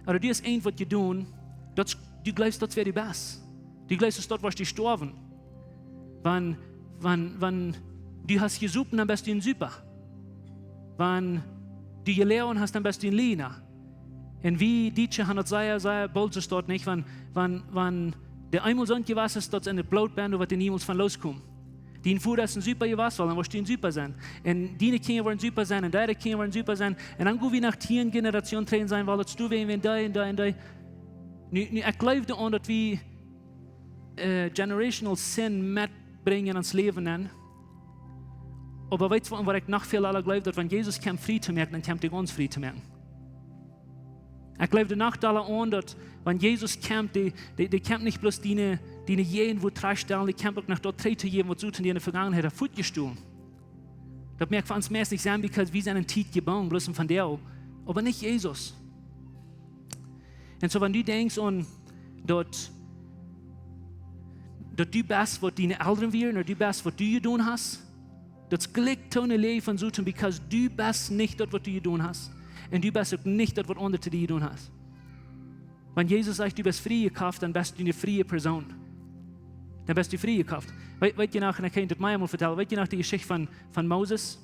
ooda du hast irjent waut jedonen, daut, du jleefst, daut wia de best. Du jleefst, daut wia die stoawen. Wan, wan, wan du hast jesopen, dan best du een Supa. Wan du jeloagen hast, dan best du een Liena. Un wie Dietsche han daut sea, sea boolt soo stoat, nich? Wan, wan, wan dee eemol soont jewast es, daut see en daut Bloot bent, doa woat dee niemols von loskomen. Dien Voda es een Supa jewast, well, dan woascht du een Supa sennen. Un diene Kjinja woaren Supa sennen, un diene Kjinja woaren Supa sennen. Un dan go wie no tieen Generationen trigj sennen, well, daut es du, wan, wan dee, un dee, un dee. Nu, nu, ekj jleew doaraun, daut wie, eh, generational sin metbrinjen en ons Läwen, un Oba weetst waut, waut ekj noch väl aula jleew, daut wan Jesus kjemt frie to moaken, dan kjemt hee ons frie to moaken. Ekj jleew doa noch aula aun, daut wan Jesus kjemt, dee, dee, dee kjemt nich bloos diene, diene Jäajenwoat trigjstalen, dee kjemt uk noch daut trigj to jäwen, waut Soton die en de Vegangenheit haft fuatjestolen. Daut moakt fa ons meist nich Senn, because wie sent en Tiet jebungen, bloos von dee, oba nich Jesus. Un soo, wan du denkjst aun daut, daut du best, waut diene Elren wieren, ooda du best, waut du jedonen hast, daut es jlikj to eene Läajen von Soton, because du best nich daut, waut du jedonen hast. Un du best uk nich daut, waut aundre to die jedonen haben. Wan Jesus sajcht, du best frie jekoft, dan best du eene frie Persoon. Dan best du frie jekoft. Weet, weet jie noch, un ekj kaun daut mie eemol vetalen, weet jie noch de Jeschicht von, von Moses?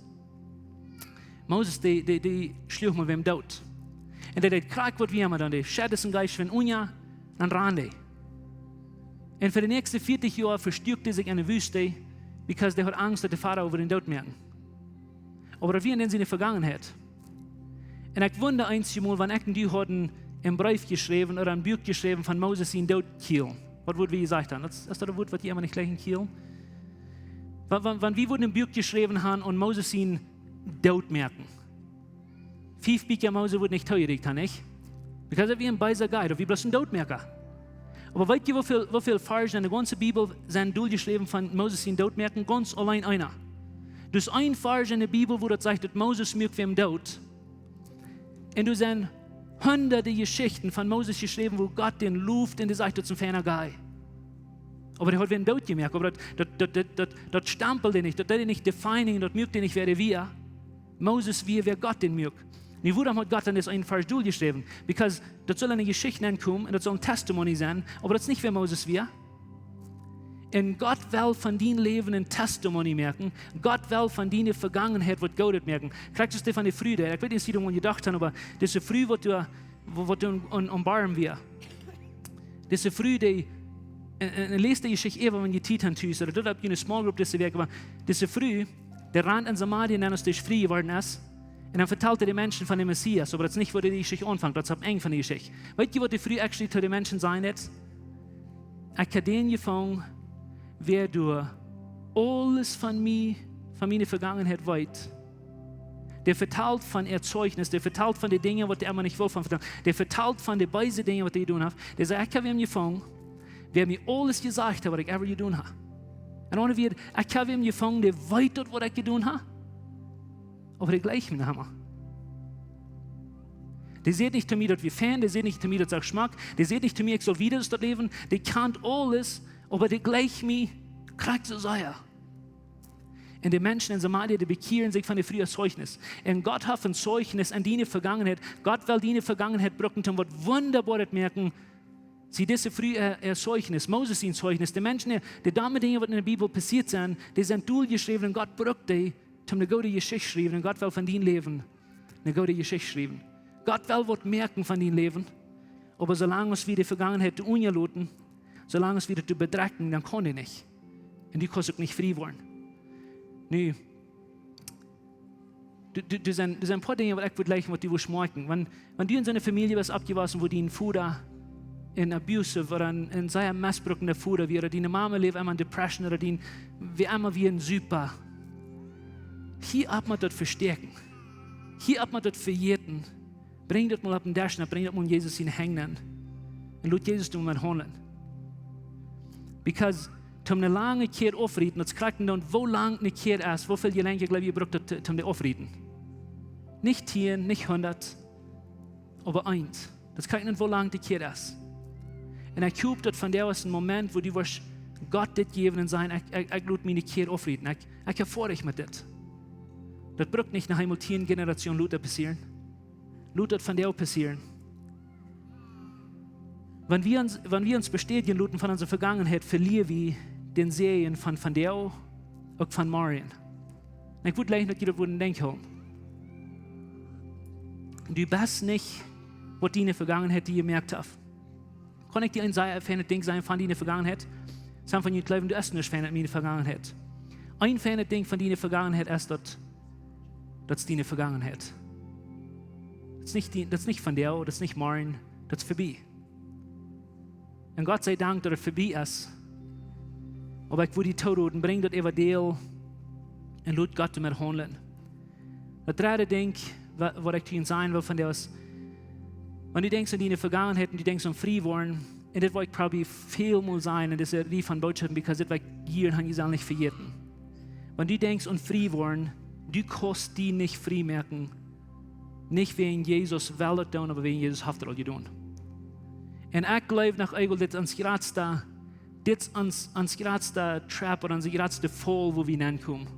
Moses, dee, dee, dee schluach mol wäm doot. Un dee deed krakjt waut wie emma doonen, dee schedd sienen Jeist von unja, dan rand dee. Un fa de näakjste vieetich Joa vestuak dee sikj en de Wüste, because dee haud Angst, daut de Farao wudd am doot moaken. Oba daut wia en siene Vegangenheit. Un ekj wunda eenjemol, wan ekj un du hauden een Breef jeschräwen ooda een Buak jeschräwen von Moses sien Doot kjielen. Waut wudd wie jesajcht haben? Daut, es daut een Wuat, waut jie emma nich jlikjen, kjielen? Wan, wan, wan wie wudden een Buak jeschräwen haben un Moses sien Doot moaken. Fief Bieekja Mose wudd nich toojeräakjent haben, nich? Because daut wia een beesa Guy, daut wia bloos een Dootmoaka. Oba weet jie, woo väl, woo väl Varsch en de gaunze Bibel sent doljeschräwen von Moses sien Doot moaken? Gaunz auleen eena. Doa es een Varsch en de Bibel, wua daut sajcht, daut Moses muak wäm doot. Un doa sent hundade Jeschichten von Moses jeschräwen, wua Gott dän loft un dee sajcht, daut es een feina guy. Oba dee haud wäm doot jemoakt. Oba daut, daut, daut, daut, daut, daut stampeld dee nich, daut deed dee nich defining, daut muak dee nich, wäa dee wia. Moses wia, wäa Gott dän muak. Nu, wuarom haud Gott dan dis een Varsch doljeschräwen? Because daut sull en de Jeschicht nenkomen un daut sull een testimony sennen, oba daut es nich, wäa Moses wia. Un Gott well von dien Läwen een testimony moaken. Gott well von diene Vegangenheit waut Goodet moaken. Krakjt soo aus dee von de Fru deed. Ekj weet nich, aus jie doaraun jedocht haben, oba dise Fru, waut doa, waut doa aum, aum, aum Boom wia. Dise Fru, dee, un, un, un läst de Jeschicht äwa, wan jie Tiet haben tus, ooda daut opp june small group dise Wäakj, oba dise Fru, dee rant en Samaria nenn, aus dee frie jeworden es. Un dan vetalt dee de Menschen von dän Messias, oba daut es nich, wua de Jeschicht aunfangt, daut es aum Enj von de Jeschicht. Weet jie, waut dee Fru actually to de Menschen säd? Ekj hab dän jefungen, wäa doa aules von mie, von miene Vegangenheit weet. Dee vetalt von äa Zeugnis, dee vetalt von de Dinja, waut dee emma nich wull von vetalen. Dee vetalt von de beese Dinja, waut dee jedonen haft. Dee sajcht: Ekj hab wäm jefungen, wäa mie aules jesajcht haft, waut ekj ever jedonen hab. En aundre Wieed, ekj hab wäm jefungen, dee weet daut, waut ekj jedonen hab. Oba dee jleicht mie noch emma. Dee säd nich to mie, daut wia fein, dee säd nich to mie, daut sach schmock, dee säd nich to mie, ekj sull wieda soo läwen, dee kjant aules, oba dee jleicht mie krakjt soo sea. Un de Menschen en Samaria, dee bekjieren sikj von de Fru äa Zeugnis. Un Gott haft een Zeugnis en diene Vegangenheit. Gott well diene Vegangenheit brucken, om waut Wundaboaret moaken. See, dise Fru äa, äa Zeugnis, Moses sien Zeugnis, de Menschen, de, de domme Dinja, waut en de Bibel passieet sent, dee sent doljeschräwen un Gott brukt dee, om ne goode Jeschicht schriewen. Un Gott well von dien Läwen ne goode Jeschicht schriewen. Gott well waut moaken von dien Läwen. Oba soo lang aus wie de Vegangenheit unjaloten, soo lang aus wie daut bedrekjen, dan kaun dee nich. Un du kaust uk nich frie woaren. Nu, doa, doa, doa sent, doa sent een poa Dinja, waut ekj wudd jleichen, waut du wurscht moakjen. Wan, wan du en soone Famielje best oppjewossen, wua dien Voda een abusive ooda een, een sea mesbrukende Voda wia, ooda diene Mame läwd emma en Depression, ooda dien, wäa emma wia een Süpa. Hia opp met daut vestäakjen. Hia opp met daut vejäten. Brinj daut mol opp dän Desch un brinj daut mol en Jesus siene Henj nenn. Un lot Jesus doamet haundlen. Because, om ne lange Kjäd aufrieten, daut krakjt dan, woo lang ne Kjäd es, woo väl Jelenkj, jleew ekj, brukt daut, om dee aufrieten. Nich tieen, nich hundat, oba eent. Daut krakjt dan, woo lang de Kjäd es. Un ekj hop, daut vondoag es een Moment, wua du wurscht Gott dit jäwen un sajen: Ekj, ekj, ekj lot miene Kjäd aufrieten. Ekj, ekj hab foadich met dit. Daut brukt nich noch eemol tieen Generationen lota passieren. Lot daut vondoag passieren. Wan wie ons, wan wie ons bestädjen loten von onse Vegangenheit, velieren wie dän Säajen von vondoag, uk von morjen. Un ekj wudd jleichen, daut jie daut wudden denkjen hoolen. Du best nich, waut diene Vegangenheit die jemoakt haft. Kaun ekj die een sea feinet Dinkj sajen von diene Vegangenheit? Some von junt jleewen, daut es nuscht feinet, miene Vegangenheit. Een feinet Dinkj von diene Vegangenheit es daut, daut es diene Vegangenheit. Daut es nich die, daut es nich vondoag, daut es nich morjen, daut es verbie. Un Gott sie Dank, daut et verbie es. Oba ekj wudd die tooroden, brinj daut Evangelium un lot Gott doamet haundlen. Daut dredde Dinkj, wa-, waut ekj to junt sajen well vondoag es, wan du denkjst aun diene Vegangenheit un du denkjst aun frie woaren, un dit woa ekj probably väl mol sajen en dise Rieej von Bootschoften, because dit woa ekj hia un hia nich vejäten. Wan du denkjst aun frie woaren, du kaust die nich frie moaken, nich wäajen Jesus well daut doonen, oba wäajen Jesus haft et aul jedonen. Un ekj jleew noch eemol, dit es ons jratsta, dit es ons, ons jratsta trap ooda onse jratste Faul, wua wie nenkomen.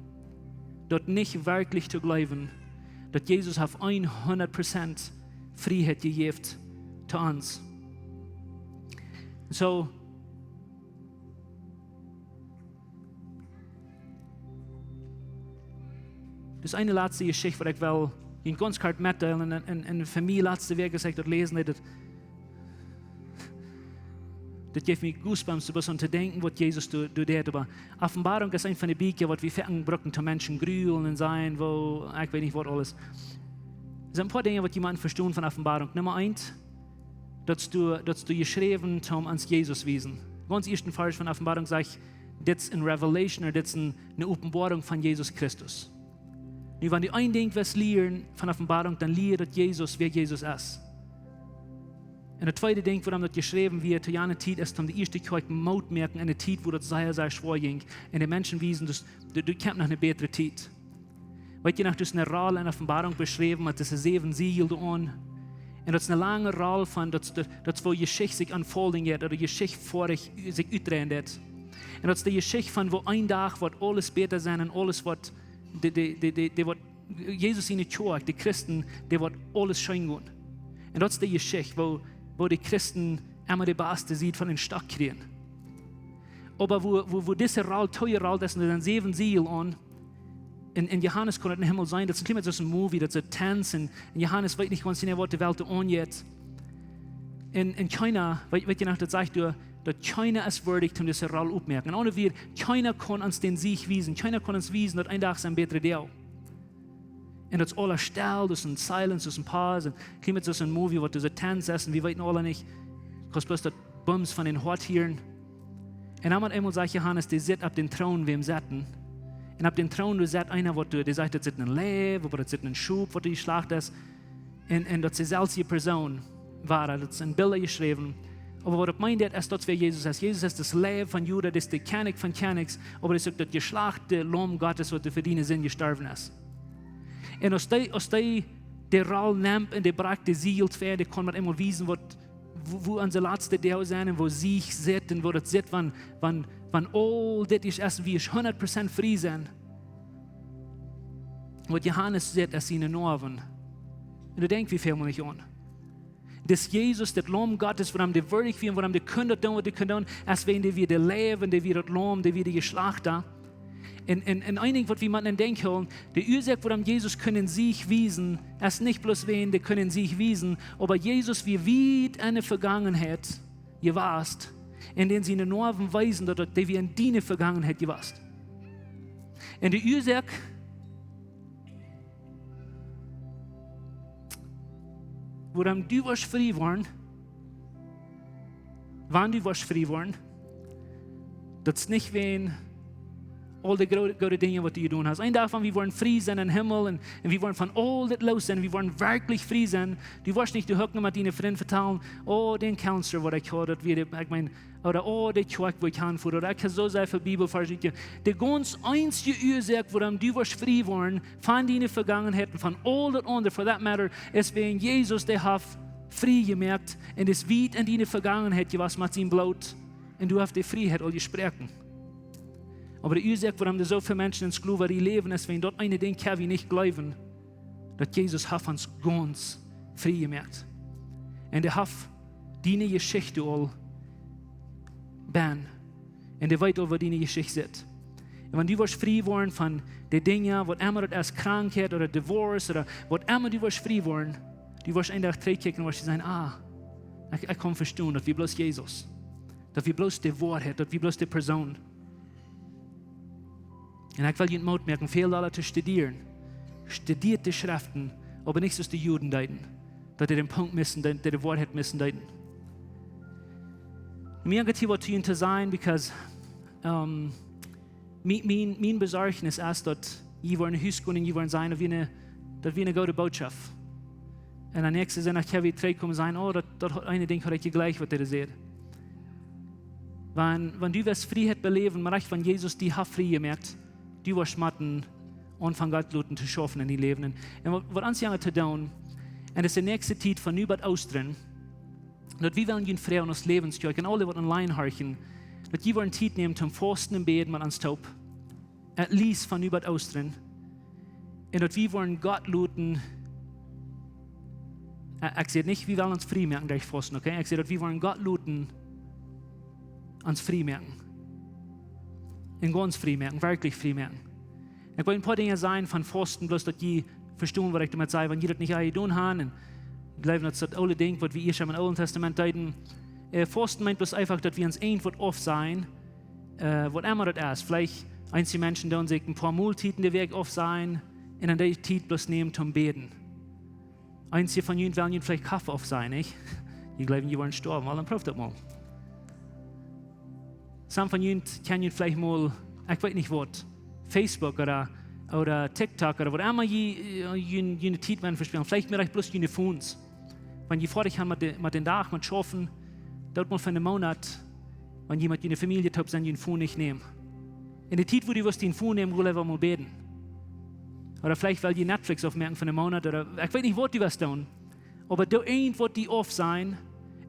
Daut nich werkjlich to jleewen, daut Jesus haft hundat Prozent Frieheit jejäft to ons. So, daut es eene latste Jeschicht, waut ekj well en gaunz kort metdeelen. Un, un, un fa mie latste Wäakj, aus ekj daut läsen deed, daut, daut jeef mie goosebumps, bloos aun to denkjen, waut Jesus doa, doa deed. Oba Openboarunk es eent von de Bieekja, waut wie foaken brucken, om Menschen grulen un sajen, woo, ekj weet nich, waut aules. Doa sent een poa Dinja, waut jie motten vestonen von Openboarunk. Numma eent, daut es doa, daut es doa jeschräwen, om ons Jesus wiesen. Gaunz ieeschten Varsch von Openboarunk sajcht, dit es eene Revelation, ooda dit es eene, eene Openboarunk von Jesus Christus. Nu, wan du een Dinkj west lieren von Openboarunk, dan lia daut Jesus, wäa Jesus es. Un daut tweede Dinkj, wuarom daut jeschräwen wia to jane Tiet, es om de ieeschte Kjoakj Moot moaken en ne Tiet, wua daut sea, sea schwoa jinkj. Un de Menschen wiesen, daut, doa, doa kjemt noch ne bätre Tiet. Weet jie noch, doa es ne Roll en Openboarunk beschräwen met dise säwen Siegel doa aun. Un daut es ne lange Roll von, daut, daut, daut woo Jeschicht sikj unfolding jeit, ooda Jeschicht fa sikj utdreien deit. Un daut es de Jeschicht von woo een Dach woat aules bäta sennen un aules woat, de, de, de, de, de woat, Jesus siene Kjoakj, de Christen, dee woat aules scheen gonen. Un daut es de Jeschicht, woo, woo de Christen emma de baste Sied von dän Stock kjrieen. Oba woo, woo, woo dise Roll toojerollt es un doa sent säwen Siegel aun, un, un Johanes kaun daut em Himmel seenen, daut es een kjlien bät soo aus een Movie, daut es een Tanz, un, un Johanes weet nich gaunz jeneiw, waut de Welt doa aunjeit. Un, un kjeena, weet, weet jie noch, daut sajcht doa, daut kjeena es wieedich, om dise Roll opmoaken. En aundre Wieed, kjeena kaun ons dän Siech wiesen, kjeena kaun ons wiesen, daut een Dach sent bätre Doag. Un daut es aules stell, daut es een silence, daut es een pause, un kjlien bät soo aus een Movie, waut doa soo Tanz es, un wie weeten aule nich, kaust bloos daut Bums von dän Hoat hieren. Un dan met eemol sajcht Johanes, dee sitt opp dän Troon, wäm sett dee? Un opp dän Troon, doa sett eena, waut doa, dee sajcht, daut sitt een Leew, oba daut sitt een Schop, waut doa jeschlacht es. Un, un daut es de selwje Persoon, wia, daut es en Bilda jeschräwen. Oba waut daut meent, es daut wäa Jesus es. Jesus es daut Leew von Juda, daut es de Kjennich von Kjennichs, oba daut es uk daut jeschlachte Laum Gottes, waut doa fa diene Sind jestorwen es. Un aus dee, aus dee de Roll nemt un dee brakjt de Siegel twei, dee kaun met eemol wiesen, waut, woo, woo onse latste Doag sent un woo Siech sitt un woo daut sitt, wan, wan, wan aul dit es, es wie es hundat Prozent frie sent. Waut Johanes sitt, es siene Noawen. Un doa denkj wie väl mol nich aun. Daut Jesus, daut Laum Gottes, wuarom dee wieedich wia un wuarom dee kunn daut doonen, waut dee kunn doonen, es wäajen dee wia de Leew un dee wia daut Laum, dee wia de Jeschlachta. Un, un, un een Dinkj, waut wie motten em Denkj hoolen, de Uasoak, wuarom Jesus kunn dän Siech wiesen, es nich bloos wäajen dee kunn dän Siech wiesen, oba Jesus wia wiet enne Vegangenheit jewast. Un dän siene Noawen wiesen, daut, daut dee wia en diene Vegangenheit jewast. Un de Uasoak, wuarom du woascht frie woaren, wan du woascht frie woaren, daut es nich wäajen aul de gro-, goode Dinja, waut du jedonen hast. Een Dach, wan wie woaren frie sennen em Himmel un, un wie woaren von aul dit loos sennen, wie woaren werkjlich frie sennen. Du woascht nich de Huck no met diene Frind vetalen, oh, dän Counselor, waut ekj haud, daut wia de, ekj meen, ooda, oh, de Kjoakj, wua ekj han fua, ooda ekj hab soo sea väl Bibelvarsch jeläst. De gaunz eensje Uasoak, wuarom du woascht frie woaren von diene Vegangenheit un von aul daut aundre, for that matter, es wäajen Jesus, dee haft frie jemoakt un es wiet en diene Vegangenheit jewast met sien Bloot. Un du hast de Frieheit aul jesproaken. Oba de Uasoak, wuarom doa soo väl Menschen en Sklowarie läwen, es wäajen daut eene Dinkj, jo, wie nich jleewen, daut Jesus haft ons gaunz frie jemoakt. Un dee haft diene Jeschicht aul benn. Un dee weet aul, woo diene Jeschicht sitt. Un wan du woascht frie woaren von de Dinja, waut emma daut es, Krankheit ooda Divorce ooda waut emma, du woascht frie woaren, du woascht een Dach trigjkjikjen un woascht sajen, ah, ekj, ekj kaun vestonen, daut wia bloos Jesus. Daut wia bloos de Woarheit, daut wia bloos de Persoon. Un ekj well junt Moot moaken, väl dolla to studieren. Studieet de Schreften, oba nich soo aus de Juden deeden, daut dee dän Punkt missen, daut dee de Woarheit missen deeden. Mie jeit hia waut to junt to sajen, because, ähm, mien, mien, mien Besorjnis es, daut jie woaren no Hus gonen un jie woaren sajen, daut wia ne, daut wia ne goode Botschaft. Un dan näakjsten Sindach, jo, wie trigjkomen, sajen, oh, daut, daut haud eene Dinkj, haud ekj jlikj, waut dee säd. Wan, wan du woascht Frieheit beläwen, mau rajcht, wan Jesus die haft frie jemoakt, du woascht motten aunfangen, Gott loten to schaufen en dien Läwen. Un, un waut, waut ons jeit to doonen, un daut es de näakjste Tiet von nu bat Oostren, daut wie wellen junt froagen aus Läwens Kjoakj un aule, waut online horchen, daut jie woaren Tiet nämen toom fausten un bäden met ons toop. At least von nu bat Oostren. Un daut wie woaren Gott loten, äh, ekj saj nich, wie wellen ons frie moaken derch fausten, okay? Ekj saj, daut wie woaren Gott loten ons frie moaken. Un gaunz frie moaken, werkjlich frie moaken. Ekj well een poa Dinja sajen von fausten, bloos daut jie vestonen, waut ekj doamet saj, wan jie daut nich aul jedonen haben. Un ekj jleew, daut es daut oole Dinkj, waut wie ieescht em Oolen Tastament deeden. Äh, fausten meent bloos eefach, daut wie ons irjentwaut aufsajen, äh, waut emma daut es. Veleicht, eenje Menschen doonen sikj een poa Moltieden de Wäakj aufsajen un dan de Tiet bloos nämen toom bäden. Eenje von junt wellen junt veleicht Kaffe aufsajen, nich? Jie jleewen, jie woaren stoawen, well, dan proowt daut mol. Some von junt kjennen junt veleicht mol, ekj weet nich waut, Facebook ooda, ooda TikTok ooda waut emma jie, äh, jun-, june Tiet wellen vespälen. Veleicht mau bloos june Phones. Wan jie foadich sent met de, met dän Dach, met Schaufen, doot mol fa een Moonat, wan jie met june Famielje toop sent, jun Phone nich nämen. En de Tiet, wua du wurscht dien Phone nämen, wull ekj mol bäden. Ooda veleicht well jie Netflix aufmoaken fa een Moonat, ooda ekj weet nich, waut du wurscht doonen. Oba doo irjent waut die aufsajen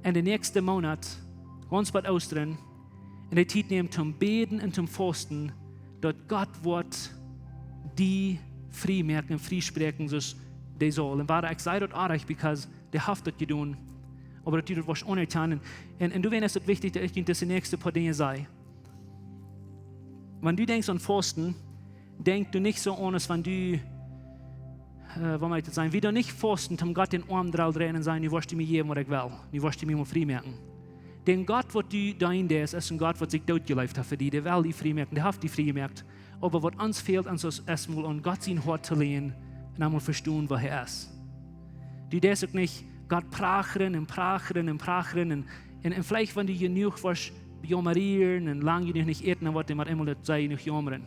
en dän näakjsten Moonat, gaunz bat Oostren, en de Tiet nämen toom bäden un toom fausten, daut Gott woat die frie moaken un frie spräakjen, soo aus dee saul. Un wuarom ekj saj daut uk, because dee haft daut jedonen. Oba daut du daut woascht aunerkjanen. Un, un doawäajen es daut wichtich, daut ekj junt dise näakjste poa Dinja saj. Wan du denkjst aun fausten, denkj du nich soo aun, aus wan du, äh, waut mott ekj daut sajen, wie doonen nich fausten, om Gott dän Oarm drol dreien un sajen: "Nu woascht du mie jäwen, waut ekj well. Nu woascht du mie mol frie moaken." Dän Gott, waut du deenen deist, es een Gott, waut sikj doot jeleeft haft fa die. Dee well die frie moaken, dee haft die frie jemoakt. Oba waut ons fält, ons es, es mol aun Gott sien Hoat to läsen un dan mol vestonen, waut hee es. Du deist uk nich Gott prachren un prachren un prachren un, un, un veleicht, wan du jenuach woascht jaumren un lang jenuach nich äten, dan woat hee mau eemol daut sea jenuach jaumren.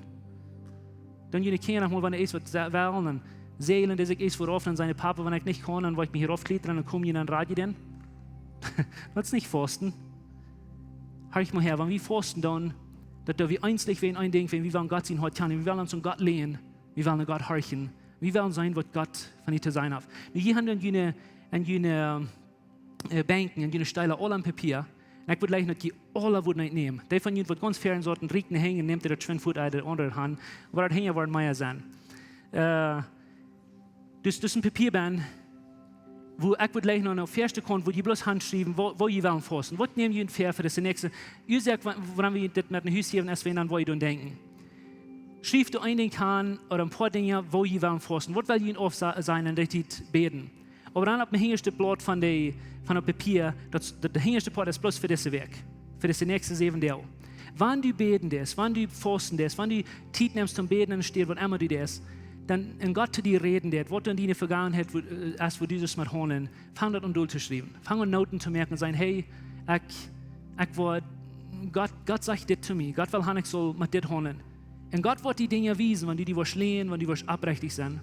Dan june Kjinja noch mol, wan eena waut sa-, well, dan säajlen dee sikj eent wua rauf un sajen: "Papa, wan ekj nich kaun, dan woa ekj mie hia rauf kjlietren un dan kom jie un dan rad jie dän." Daut es nich fausten. Horch mol häa, wan wie fausten doonen, daut doo wie eensich wäajen een Dinkj, wäajen wie wellen Gott sien Hoat kjanen, wie wellen ons aun Gott läsen, wie wellen no Gott horchen, wie wellen seenen, waut Gott von die to sajen haft. Nu, jie haben en june, en june, äh, Benkjen, en june Steela, aula een Papia. Un ekj wudd jleichen, daut jie aula wudden eent nämen. Dee von junt, waut gaunz ver sent, rieekjen de Henj, nämt daut schwind fuat ut de aundre Haunt, oba daut hinja woaren mea sennen. Äh, dus, dus een Papia bie, wua ekj wudd jleichen aun de ieeschte Kaunt, wua jie bloos hanschriewen, woo, woo jie wellen fausten. Waut näm jie ver fa dise näakjste, jie sajen, wa-, wan wie dit met no Hus jäwen, es wie dan, woo jie doonen denkjen. Schrieft doa een Dinkj aun, ooda een poa Dinja, woo jie wellen fausten. Waut well jie aufsajen en dee Tiet bäden? Oba dan opp daut hinjaschte Blaut von de, von daut Papia, daut, daut, daut hinjaschte Poat es bloos fa dise Wäakj. Fa dise näakjste säwen Doag. Wan du bäden deist, wan du fausten deist, wan du Tiet nemst toom bäden un steit, waut emma du deist, dan, un Gott to die räden deit, waut en diene Vegangenheit, wua, äh, es, wua du sust met haundlen, fang daut aun dol to schriewen. Fang aun Noten to moaken un sajen: "Hey, ekj, ekj woa, Gott, Gott sajcht dit to mie. Gott well han, ekj saul met dit haundlen." Un Gott woat die Dinja wiesen, wan du die woascht läsen, wan du woascht oprechtich sennen.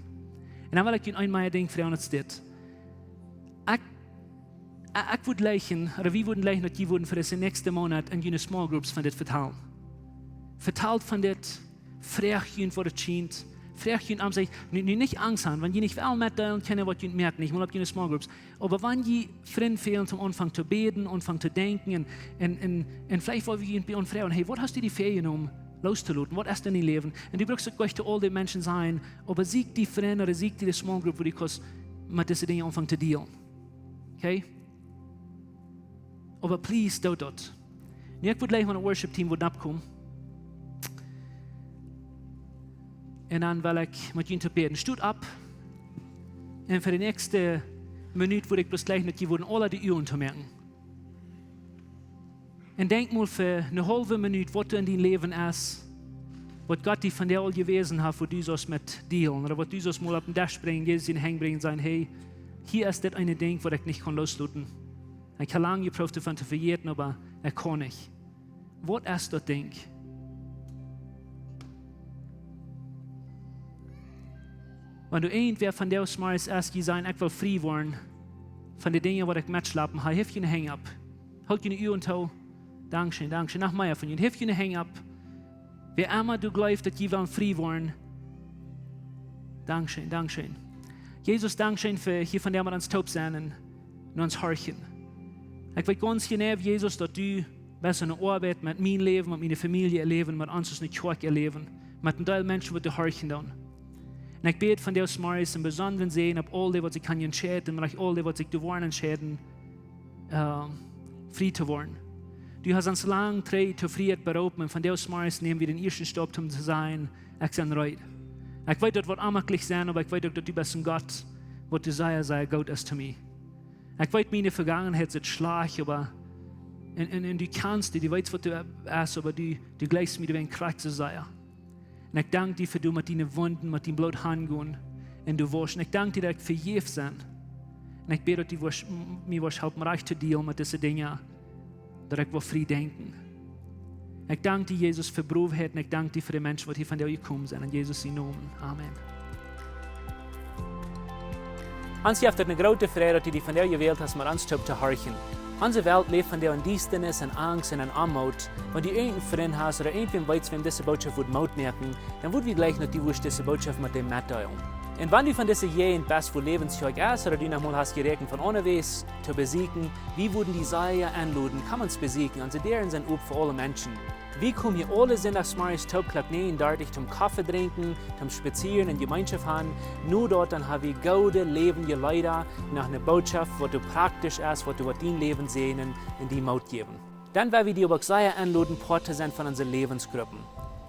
Un dan well ekj junt een mea Dinkj froagen, daut es dit. Ekj, ekj, ekj wudd jleichen, ooda wie wudden jleichen, daut jie wudden fa dise näakjste Moonat en june small groups von dit vetalen. Vetalt von dit, froagt junt, waut et schient. Froagt junt aun sikj, nu, nu nich Angst haben, wan jie nich wellen metdeelen, kjennen, waut junt moakt, nich mol opp june small groups. Oba wan jie Frind fälen, toom aunfangen to bäden, aunfangen to denkjen, un, un, un, un veleicht woa wie junt bie ons froagen: "Hey, waut hast du die väajenomen, loostoloten? Waut es en dien Läwen?" Un du brukst uk nich to aul dee Menschen sajen, oba sieekj die Frind ooda sieekj die de small group, wua du kaust met dise Dinja aunfangen to dealen. Okay? Oba please, doot daut. Nu, ekj wudd jleichen, wan daut worship team wudd oppkomen. Un dan well ekj met junt bäden. Stot opp. Un fa de näakjste Minut wudd ekj bloos jleichen, daut jie wudden aula de Uagen toomoaken. Un denkj mol fa eene haulwe Minut, waut en dien Läwen es, waut Gott die vondoag aul jewäsen haft, wua du sust met dealen, ooda waut du sust mol opp dän Desch brinjen, Jesus en de Henj brinjen un sajen: "Hey, hia es dit eene Dinkj, waut ekj nich kaun loosloten. Ekj hab lang jeprooft, doavon to vejäten, oba ekj kaun nich." Waut es daut Dinkj? Wan doa irjentwäa vondoag zemorjes es, dee sajcht: "Ekj well frie woaren von de Dinja, waut ekj metschlap." Hee, heft june Henj opp. Hoolt june Uagen too. Dankscheen, dankscheen. Noch mea von junt. Heft june Henj opp. Wäa emma doa jleeft, daut jie wellen frie woaren. Dankscheen, dankscheen. Jesus, dankscheen fa hia vondoag met ons toop sennen un no ons horchen. Ekj weet gaunz jeneiw, Jesus, daut du best aun de Oabeit met mien Läwen, met miene Famielje äa Läwen, met ons aus eene Kjoakj äa Läwen, met een Deel Menschen, waut doa horchen doonen. Un ekj bäd vondoag zemorjes eenen besondren Säajen opp aul dee, waut sikj kjennen entscheiden, un veleicht aul dee, waut sikj doa woaren entscheiden, äh, frie to woaren. Du hast ons lang trigj to Frieheit beroopen un vondoag zemorjes näm wie dän ieeschten Staup, om to sajen: "Ekj sie reed." Ekj weet, daut woat onjemaklich sennen, oba ekj weet uk, daut du best een Gott, waut du sea, sea goot best to mie. Ekj weet, miene Vegangenheit es schlajcht, oba, un, un, un du kjanst die, du weetst, waut doa es, oba du, du jleichst mie doawäajen krakjt soo sea. Un ekj dank die fa, du met diene Wunden, met dien Bloot hanjegonen un du woascht. Un ekj dank die, daut ekj vejäft sie. Un ekj bäd, daut du woascht, m-, mie woascht halpen, rajcht to dealen met dise Dinja, daut ekj woa frie denkjen. Ekj dank die, Jesus, fa Broheit, un ekj dank die fa de Menschen, waut hia vondoag jekomen sent. En Jesus sienen Nomen. Amen. Ons jeft et eene groote Freid, daut du die vondoag jewält hast, met ons toop to horchen. Onse Welt läft vondoag en Diestanis, en Angst un en Oamoot. Wan du irjent een Frint hast ooda irjentwäm weetst, wäm dise Bootschoft wudd Moot moaken, dan wudd wie jleichen, daut du wurscht dise Bootschoft met dee metdeelen. Un wan du von dise Jäajent best, wua Läwens Kjoakj es, ooda du noch mol hast jeräakjent von aundawäajes to besieekjen, wie wudden die sea enloden, komm ons besieekjen. Onse Däaren sent op fa aule Menschen. Wie komen hia aule Sindachsmorjes toop Klock näajen dartich toom Koffe drinkjen, toom spazieren un Jemeenschoft haben. No daut dan ha wie goode läwendje Leeda, no eene Bootschoft, waut doa praktisch es, waut doa woat dien Läwen säajnen un die Moot jäwen. Dan well wie die oba uk sea enloden, Poat to sennen von onse Läwensgruppen.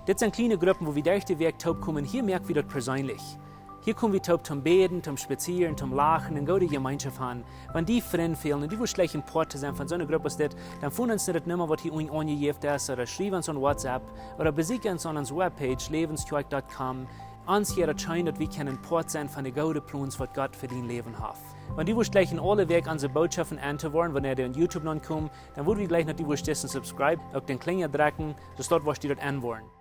Dit sent kjliene Gruppen, wua wie derch de Wäakj toop komen. Hia moak wie daut perseenlich. Hia kom wie toop toom bäden, toom spazieren, toom lachen un goode Jemeenschoft haben. Wan die Frind fälen un du wurscht jleichen Poat to sennen von soone Grupp aus dit, dan foon ons no de Numma, waut hia unjen aunjejäft es, ooda schriew ons aun WhatsApp, ooda besieekj ons aun onse Webpage, läwens kjoakj dot com. Ons wudd daut scheen, daut wie kjennen Poat sennen von de goode Plons, waut Gott fa dien Läwen haft. Wan du wurscht jleichen aule Wäakj onse Bootschoften en to woaren, wanea dee aun YouTube nopp komen, dan wudd wie jleichen, daut du wurscht disen Subscribe uk dän Kjlinja drekjen, soo daut du wurscht daut en woaren.